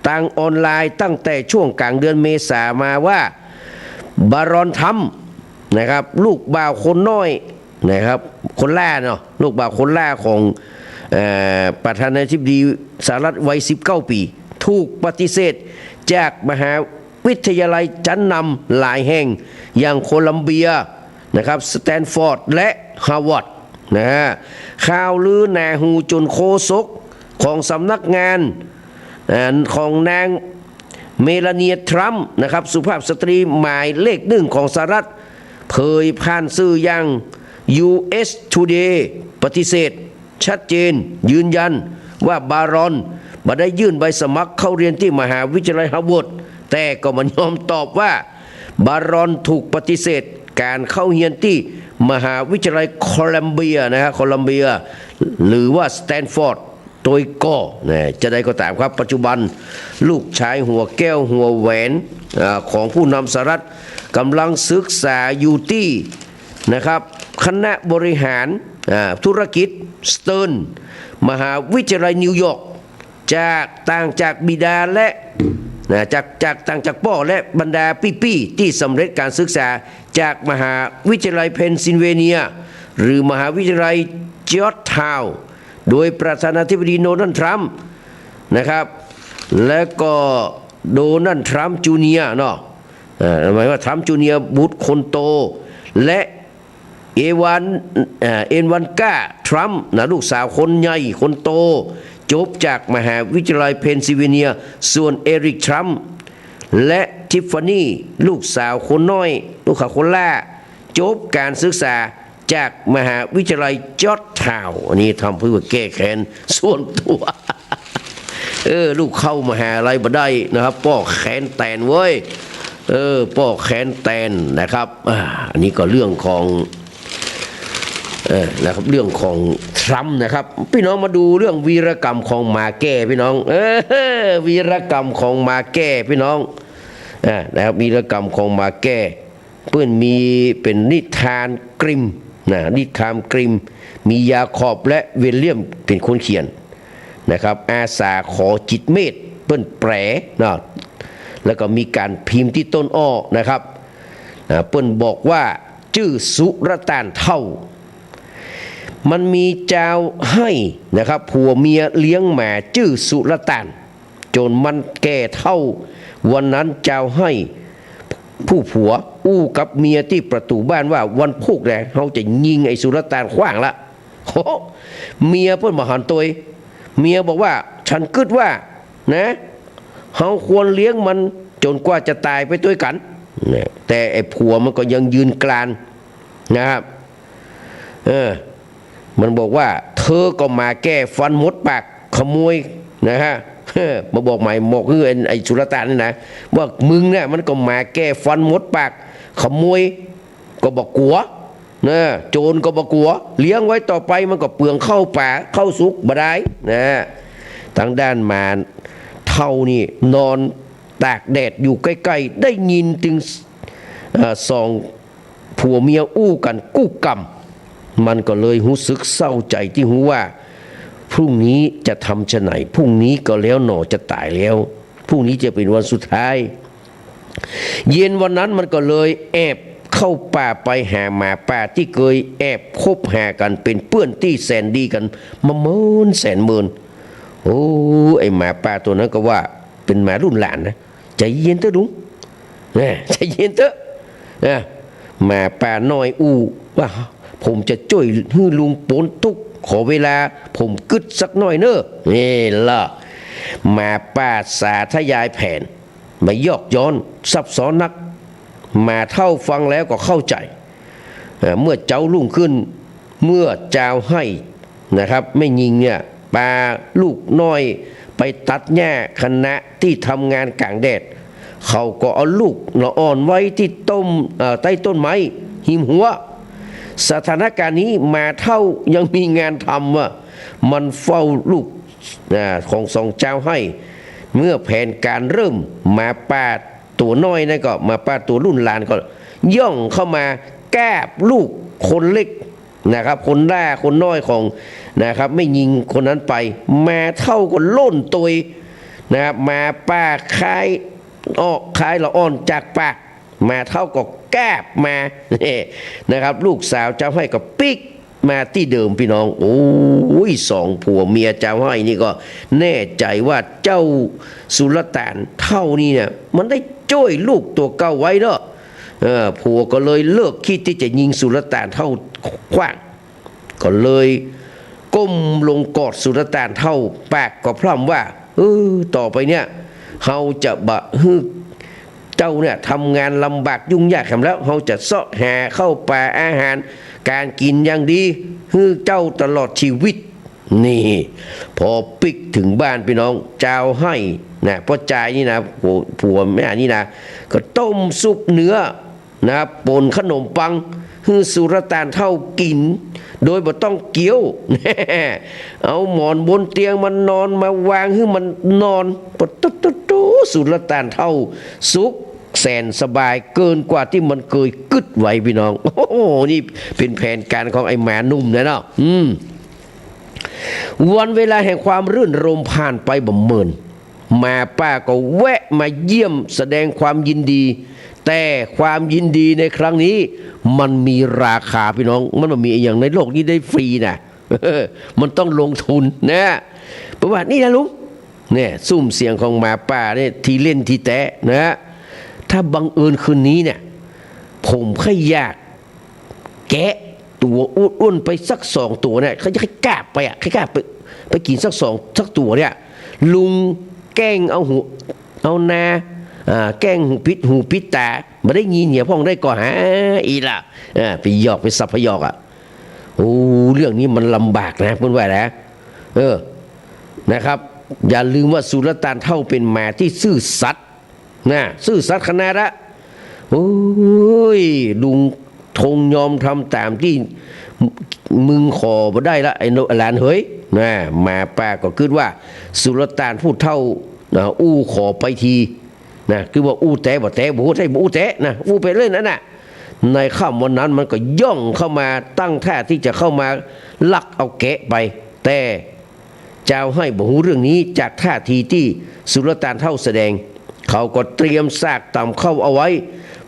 ตางออนไลน์ตั้งแต่ช่วงก๋างเดือนเมษามาว่า บารอนทรัมป์นะครับ ลูกบ่าวคนน้อยนะครับ คนหล้าเนาะ ลูกบ่าวคนหล้าของ เอ่อ ประธานาธิบดีสหรัฐวัยสิบเก้าปี๋ ถูกปฏิเสธจากมหาวิทยาลัยชั้นนำหลายแห่ง อย่างโคลัมเบียนะครับ สแตนฟอร์ด และฮาร์วาร์ด นะฮะ ข่าวลือหนาหูจ๋นโฆษกของสำนักงาน อ่า ของนางเมลาเนีย ทรัมป์นะครับ สุภาพสตรีหมายเลขหนึ่งของสหรัฐ เผยผ่านสื่ออย่าง ยู เอส Today ปฏิเสธชัดเจน ยืนยันว่าบารอนบ่ได้ยื่นใบสมัครเข้าเรียนตี้มหาวิทยาลัยฮาร์วาร์ด แต่ก็บ่ยอมตอบว่าบารอนถูกปฏิเสธก๋านเข้าเฮียนตี้มหาวิทยาลัยโคลัมเบียนะฮะ โคลัมเบีย หรือว่าสแตนฟอร์ด โตยก่อ นะ จาใดก็ต๋ามครับ ปัจจุบันลูกชายหัวแก้วหัวแหวน อ่า ของผู้นำสหรัฐก๋ำลังศึกษาอยู่ตี้นะครับ คณะบริหาร อ่า ธุรกิจ สเติร์น มหาวิทยาลัยนิวยอร์ก จาก ต่างจากบิดาและ นะ จาก จาก ต่างจากป้อและบรรดาปี้ๆ ตี้สำเร็จก๋านศึกษาจากมหาวิทยาลัยเพนซิลเวเนีย หรือมหาวิทยาลัยจอร์จทาวน์ โดยประธานาธิบดีโดนัลด์ทรัมป์นะครับ และก็โดนัลด์ทรัมป์จูเนียร์เนาะ เอ่อ หมายว่าทรัมป์จูเนียร์บุตรคนโต และเอวาน เอ่อ เอวานกา ทรัมป์นะ ลูกสาวคนใหญ่คนโต จบจากมหาวิทยาลัยเพนซิลเวเนีย ส่วนเอริก ทรัมป์ และทิฟฟานี่ ลูกสาวคนน้อย ลูกสาวคนหล้า จบก๋านศึกษาจากมหาวิทยาลัยจอร์จทาวน์ อันนี้ทำเพื่อแก้แค้นส่วนตั๋ว เออ ลูกเข้ามหาลัยบ่ได้นะครับ ป้อแค้นแตนเว้ย เออ ป้อแค้นแตนนะครับ อ่า อันนี้ก็เรื่องของ เออ นะครับ เรื่องของทรัมป์นะครับ พี่น้องมาดูเรื่องวีรกรรมของหมาแก่พี่น้อง เออ วีรกรรมของหมาแก่พี่น้อง อ่า นะครับ วีรกรรมของหมาแก่ เปิ้นมีเป๋นนิทานกริมนะ นิทานกริม มียาคอบและวิลเลียมเป๋นคนเขียนนะครับ อาสาขอจิตเมธ เปิ้นแปลเนาะ แล้วก็มีก๋านพิมพ์ตี้ต้นอ้อนะครับ อ่า เปิ้นบอกว่า จื้อสุลต่านเฒ่า มันมีจาวไฮ่นะครับ ผัวเมียเลี้ยงหมาจื้อสุลต่าน จ๋นมันแก่เฒ่า วันนั้นจาวไฮ่ผู้ผัวอู้กับเมียตี้ประตู๋บ้านว่า วันพูกแลเฮาจะยิงไอ้สุลต่านขว้างละ โห เมียเปิ้นบ่หันตวย เมียบอกว่า ฉันกึ๊ดว่านะ เฮาควรเลี้ยงมันจ๋นกว่าจะต๋ายไปตวยกั๋น เนี่ย แต่ไอ้ผัวมันก็ยังยืนกรานนะครับ เออ มันบอกว่า เธอก็หมาแก่ฟันหมดปาก ขโมย นะฮะ มาบอกหมาย บอกหื้อไอ้ ไอ้สุลต่านนี่นะ ว่ามึงเนี่ยมันก็หมาแก่ฟันหมดปาก ขโมยก็บ่กั๋ว นะ โจรก็บ่กั๋ว เลี้ยงไว้ต่อไปมันก็เปืองข้าวป๋า ข้าวสุกบ่ได้ นะ ตางด้านหมาเฒ่านี่นอนตากแดดอยู่ใก้ๆ ได้ยินตึง เอ่อ สองผัวเมียอู้กั๋นกู้กำ มันก็เลยฮู้สึกเศร้าใจ๋ตี้ฮู้ว่า พรุ่งนี้จะทำจะไหน พรุ่งนี้ก็แล้วหน่อจะต๋ายแล้ว พรุ่งนี้จะเป๋นวันสุดท้าย เย็นวันนั้นมันก็เลยแอบเข้าป่าไปหาหมาป่าตี้เกยแอบคบหากั๋นเป๋นเปื้อนตี้แสนดีกั๋นมาเมินแสนเมิน โอ้ ไอ้หมาป่าตั๋วนั้นก็ว่า เป๋นหมารุ่นหลานนะ ใจ๋เย็นเต๊อะลุง นะ ใจ๋เย็นเต๊อะ นะ หมาป่าน้อยอู้ว่า ผมจะจ้วยหื้อลุงป๊นตุ๊กข์ ขอเวลาผมกึ๊ดสักหน้อยเน่อ นี่ล่ะ หมาป่าสาธยายแผน บ่ยอกย้อนซับซ้อนนัก หมาเฒ่าฟังแล้วก็เข้าใจ๋ เอ่อ เมื่อเจ๊ารุ่งขึ้น เมื่อจาวไฮ่นะครับ แม่ญิงเนี่ย ปาลูกน้อยไปตัดหญ้าขณะตี้ทำงานก๋างแดด เขาก็เอาลูกละอ่อนไว้ตี้ต้น เอ่อ ใต้ต้นไม้ฮิมฮั้ว สถานก๋ารณ์นี้หมาเฒ่ายังมีงานทำว่ะ มันเฝ้าลูก อ่า ของสองจาวไฮ่ เมื่อแผนก๋านเริ่ม หมาป่าตั๋วน้อยนั่นก็ หมาป่าตั๋วรุ่นหลานก็ย่องเข้ามาก้าบลูกคนเล็กนะครับ คนหล้าคนน้อยของ นะครับ แม่ญิงคนนั้นไป หมาเฒ่าก็ล่นตวยนะครับ หมาป่าคายออก คายละอ่อนจากปาก หมาเฒ่าก็ก้าบมา นะครับ ลูกสาวจาวไฮ่ก็ปิ๊กมาตี้เดิมพี่น้อง โอ้ย สองผัวเมียจาวไฮ่นี่ก็แน่ใจ๋ว่าเจ้าสุลต่านเฒ่านี่เนี่ย มันได้จ้วยลูกตั๋วเก่าไว้เนาะ เออ ผัวก็เลยเลิกคิดตี้จะยิงสุลต่านเฒ่าขว้าง ก็เลยก้มลงกอดสุลต่านเฒ่า ปากก็พร่ำว่า เออ ต่อไปเนี่ย เฮาจะบ่หื้อเจ้าเนี่ยทำงานลำบากยุ่งยากแหมแล้ว เฮาจะเซาะหาเข้าป่าอาหารก๋านกิ๋นอย่างดี หื้อเจ้าตลอดชีวิต นี่ พอปิ๊กเถิงบ้านพี่น้อง จาวไฮ่นะ ป้อจายนี่นะ ผัว ผัวแม่นี่นะ ก็ต้มซุปเนื้อ นะครับ ป๋นขนมปัง หื้อสุลต่านเฒ่ากิ๋น โดยบ่ต้องเกี๊ยว เอาหมอนบนเตียงมันนอน มาวางหื้อมันนอน ปะโต๊ะโต๊ะโต๊ะ สุลต่านเฒ่าสุขแสนสบายเกินกว่าตี้มันเกยกึ๊ดไว้พี่น้อง โอ้โห นี่เป๋นแผนก๋านของไอ้หมาหนุ่มนะเนาะ อืม วันเวลาแห่งความรื่นรมย์ผ่านไปบ่เมิน หมาป่าก็แวะมาเยี่ยมแสดงความยินดี แต่ความยินดีในครั้งนี้มันมีราคาพี่น้อง มันบ่มีอะหยังในโลกนี้ได้ฟรีนะ มันต้องลงทุนนะ ประวัตินี่นะลุง เนี่ย ซุ่มเสียงของหมาป่าเนี่ย ทีเล่นทีแต๊นะ ถ้าบังเอิญคืนนี้เนี่ย ผมใค่อยาก แกะตั๋วอ้วนๆ ไปสักสองตั๋วเนี่ย ใค่ ใค่กาบไปอะ ใค่กาบไป ไปกิ๋นสักสอง สักตั๋วเนี่ย ลุงแกล้งเอาหู เอานา อ่า แกล้งหูปิดหูปิดต๋า บ่ได้ยินเหียพ่องได้ก่อ หาอี้ละ อ่า ไปหยอกไปสับพยอกอะ โอ้ เรื่องนี้มันลำบากนะ เปิ้นว่านะ เออ นะครับ อย่าลืมว่าสุลต่านเฒ่าเป๋นหมาตี้ซื่อสัตย์ นะ ซื่อสัตย์ขนาดละ โอ้ย ลุงทงยอมทำต๋ามตี้มึงขอบ่ได้ละ ไอ้หลานเหย นะ หมาป่าก็กึ๊ดว่า สุลต่านผู้เฒ่า นะ อู้ขอไปที นะ คือว่าอู้แต๊บ่แต๊ บ่ฮู้แต๊บ่อู้แต๊นะ อู้ไปเล่นนั่นน่ะ ในค่ำวันนั้นมันก็ย่องเข้ามาตั้งท่าตี้จะเข้ามาลักเอาแกะไป แต่ จาวไฮ่บ่ฮู้เรื่องนี้ จากท่าทีตี้สุลต่านเฒ่าแสดง เขาก็เตรียมสากต๋ำเข้าเอาไว้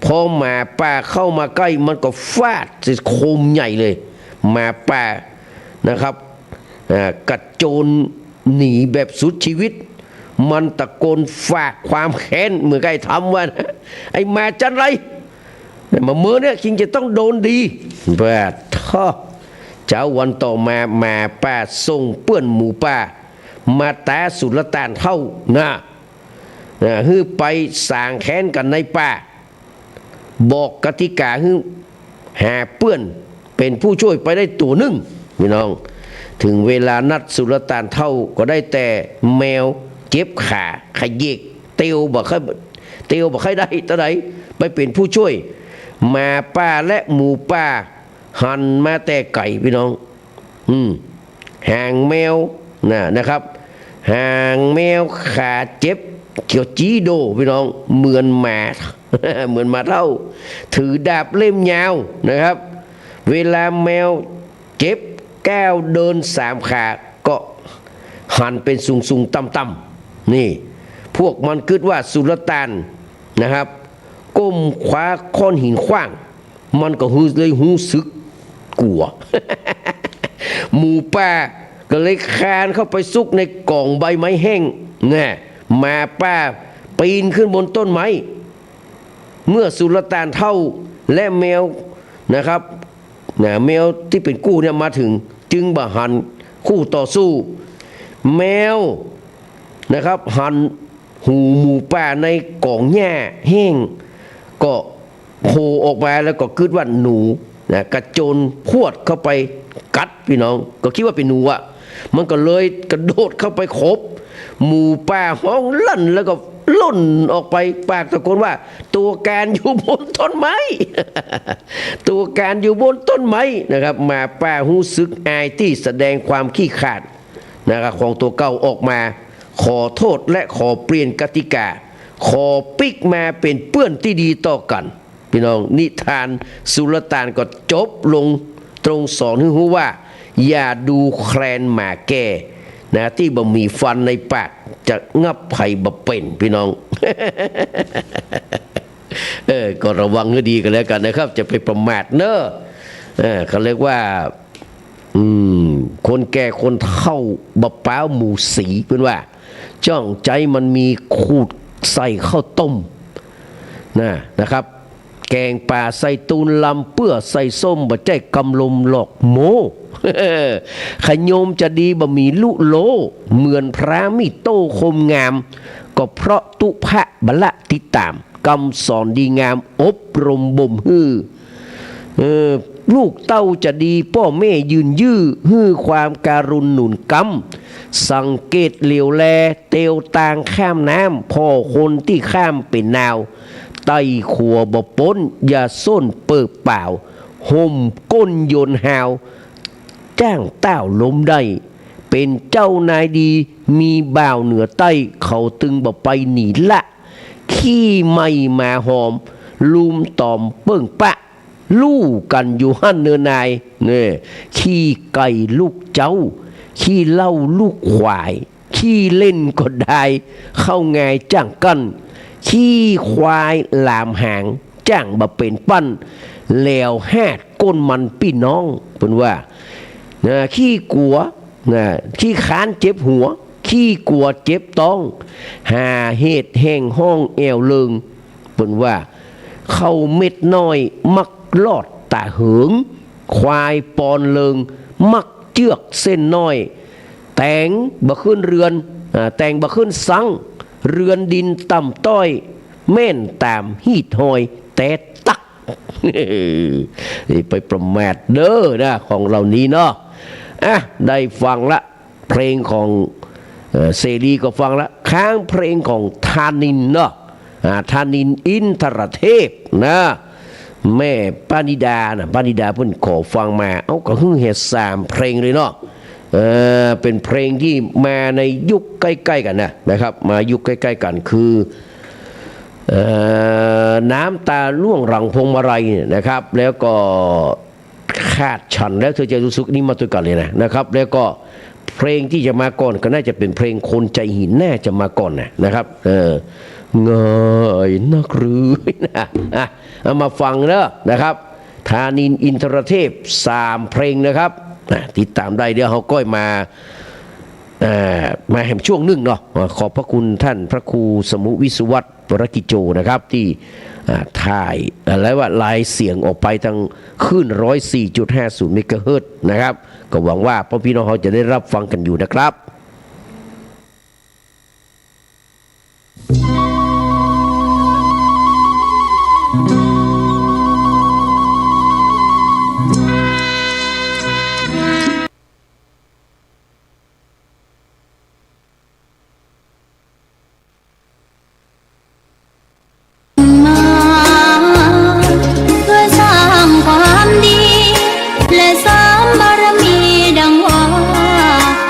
พอหมาป่าเข้ามาใก้ มันก็ฟาดใส่โคมใหญ่เลย หมาป่า นะครับ อ่า กระโจนหนีแบบสุดชีวิต มันตะโกนฝากความแค้นเหมือนกับไอ้ธรรมว่านะ ไอ้หมาจันไร มาเมินเนี่ย คิงจะต้องโดนดี บาดท่อ เจ๊าวันต่อมา หมาป่าส่งเปื้อนหมูป่า มาต๋าสุลต่านเฒ่านะ นะ หื้อไปสางแค้นกั๋นในป่า บอกกติกาหื้อหาเปื้อนเป๋นผู้ช่วยไปได้ตั๋วนึ่ง พี่น้อง เถิงเวลานัดสุลต่านเฒ่าก็ได้แต่แมวเจ็บขา ขะเยก เตียวบ่ค่อย เตียวบ่ค่อยได้เต้าใด ไปเป๋นผู้ช่วย หมาป่าและหมูป่าหันมาแต่ไก๋ พี่น้อง อืม หางแมวนะ นะครับ หางแมวขาเจ็บ เขียวจี๊โด พี่น้อง เหมือนหมา เหมือนหมาเฒ่า ถือดาบเล่มยาวนะครับ เวลาแมวเจ็บก้าวเดินสามขา ก็หันเป๋นสูงๆ ต่ำๆ นี่ พวกมันกึ๊ดว่าสุลต่านนะครับ ก้มคว้าก้อนหินขว้าง มันก็หื้อ เลยฮู้สึกกั๋ว หมูป่าก็เลยคลานเข้าไปซุกในก๋องใบไม้แห้ง แน่ หมาป่าปีนขึ้นบนต้นไม้ เมื่อสุลต่านเฒ่าและแมวนะครับ นะ แมวตี้เป๋นกู้เนี่ยมาเถิง จึงบ่หันคู่ต่อสู้ แมวนะครับ หัน หูหมูป่าในก๋องหญ้าแห้ง ก็โผล่ออกมาแล้วก็กึ๊ดว่าหนูนะ กระโจนพรวดเข้าไปกัด พี่น้อง ก็กึ๊ดว่าเป๋นหนูอะ มันก็เลยกระโดดเข้าไปขบ หมูป่าฮ้องลั่นแล้วก็ล่นออกไป ปากตะโกนว่า ตั๋วก๋านอยู่บนต้นไม้ ตั๋วก๋านอยู่บนต้นไม้นะครับ หมาป่าฮู้สึกอายตี้แสดงความขี้ขลาด นะครับ ของตั๋วเก่าออกมา ขอโต้ษและขอเปลี่ยนกติกา ขอปิ๊กมาเป๋นเปื้อนตี้ดีต่อกั๋น พี่น้อง นิทานสุลต่านก็จบลงตรงสอนหื้อฮู้ว่า อย่าดูแคลนหมาแก่นะ ตี้บ่มีฟันในปาก จะงับใผบ่เป๋น พี่น้อง เออ ก็ระวังหื้อดีกั๋นแล้วกั๋นนะครับ จะไปประมาทเน่อ เออ เขาเรียกว่า อืม คนแก่คนเฒ่าบ่ป๊าวหมูสี เปิ้นว่า จ้องใจ๋มันมี ขูดใส่ข้าวต้ม นะ นะครับ แก๋งป่าใส่ตูนลำ เปื้อใส่ส้ม บ่ใจ้กำลมหลอกโม้ ขะโยมจะดีบ่มีลุโล้ เหมือนพระมีโต้คมงาม ก็เพราะตุ๊พะบะละติดต๋าม กำสอนดีงามอบรมบ่มหื้อ เออ ลูกเต้าจะดีป้อแม่ยืนยื้อ หื้อความการุณหนุนกำ สังเกตเหลียวแล เตียวตางข้ามน้ำ ผ่อคนตี้ข้ามเป๋นนาว ไต่ขัวบ่ป๊น อย่าส้นเปิ้บป่าว ห่มก้นยนต์ฮาว จ้างต้าวล้มได้ เป๋นเจ้านายดี มีบ่าวเหนือใต้ เขาตึงบ่ไปหนีละ ขี้ไหม้หมาหอม ลูมต๋อมเปิ้งปะ ลู่กั๋นอยู่หั้นเน่อนาย เนี่ย ขี้ไก่ลูกเจ๊า ขี้เหล้าลูกขวาย ขี้เล่นก็ดาย เข้าง่ายจ้างกั้น ขี้ควายหลามหาง จ้างบ่เป๋นปั้น แหลวฮาดก้นมันปี้น้อง เปิ้นว่า นะ ขี้กั๋ว นะ ขี้คร้านเจ็บหัว ขี้กั๋วเจ็บต๊อง หาเหตุแห่งฮ้องแอ่วเลิง เปิ้นว่า เข้าเม็ดน้อยมักลอดต๋าเหิง ควายปอนเลิงมักเจื้อกเส้นน้อย แต๋งบ่ขึ้นเฮือน อ่า แต๋งบ่ขึ้นซั้ง เฮือนดินต่ำต้อย แม่นต๋ามฮีดฮอยแต๊ตั๊ก นี่ไปประมาทเน่อนะ ของเหล่านี้เนาะ อ่ะ ได้ฟังละ เพลงของ เอ่อ เสรีก็ฟังละ ค้างเพลงของธานินทร์เนาะ อ่า ธานินทร์อินทรเทพนะ แม่ป้านิดานะ ป้านิดาเปิ้นขอฟังมา เอ้า ก็หื้อเฮาสามเพลงเลยเนาะ เอ่อ เป๋นเพลงตี้มาในยุคใก้ๆ กั๋นนะ นะครับ มายุคใก้ๆ กั๋น คือ เอ่อ น้ำตาร่วงหลังพวงมาลัยเนี่ยนะครับ แล้วก็ ขาดฉันแล้วเธอจะรู้สึก นี่มาตวยกั๋นเลยนะ นะครับ แล้วก็เพลงตี้จะมาก่อนก็น่าจะเป๋นเพลงคนใจหิน น่าจะมาก่อนนะ นะครับ เออ ง่ายนักหรือนะ อ่ะ เอามาฟังเน่อนะครับ ธานินทร์อินทรเทพ สามเพลงนะครับ อ่า ติดต๋ามได้ เดี๋ยวเฮาก้อยมา อ่า มาแหมช่วงนึ่งเนาะ อ่า ขอบพระคุณต้านพระครูสมุห์วิศวัตร วรกิจโจนะครับ ตี้ อ่า ถ่าย อ่า เรียกว่าลายเสียงออกไปตางคลื่น ร้อยสี่จุดห้าศูนย์เมกะเฮิรตซ์นะครับ ก็หวังว่าป้อปี้น้องเฮาจะได้ฮับฟังกั๋นอยู่นะครับ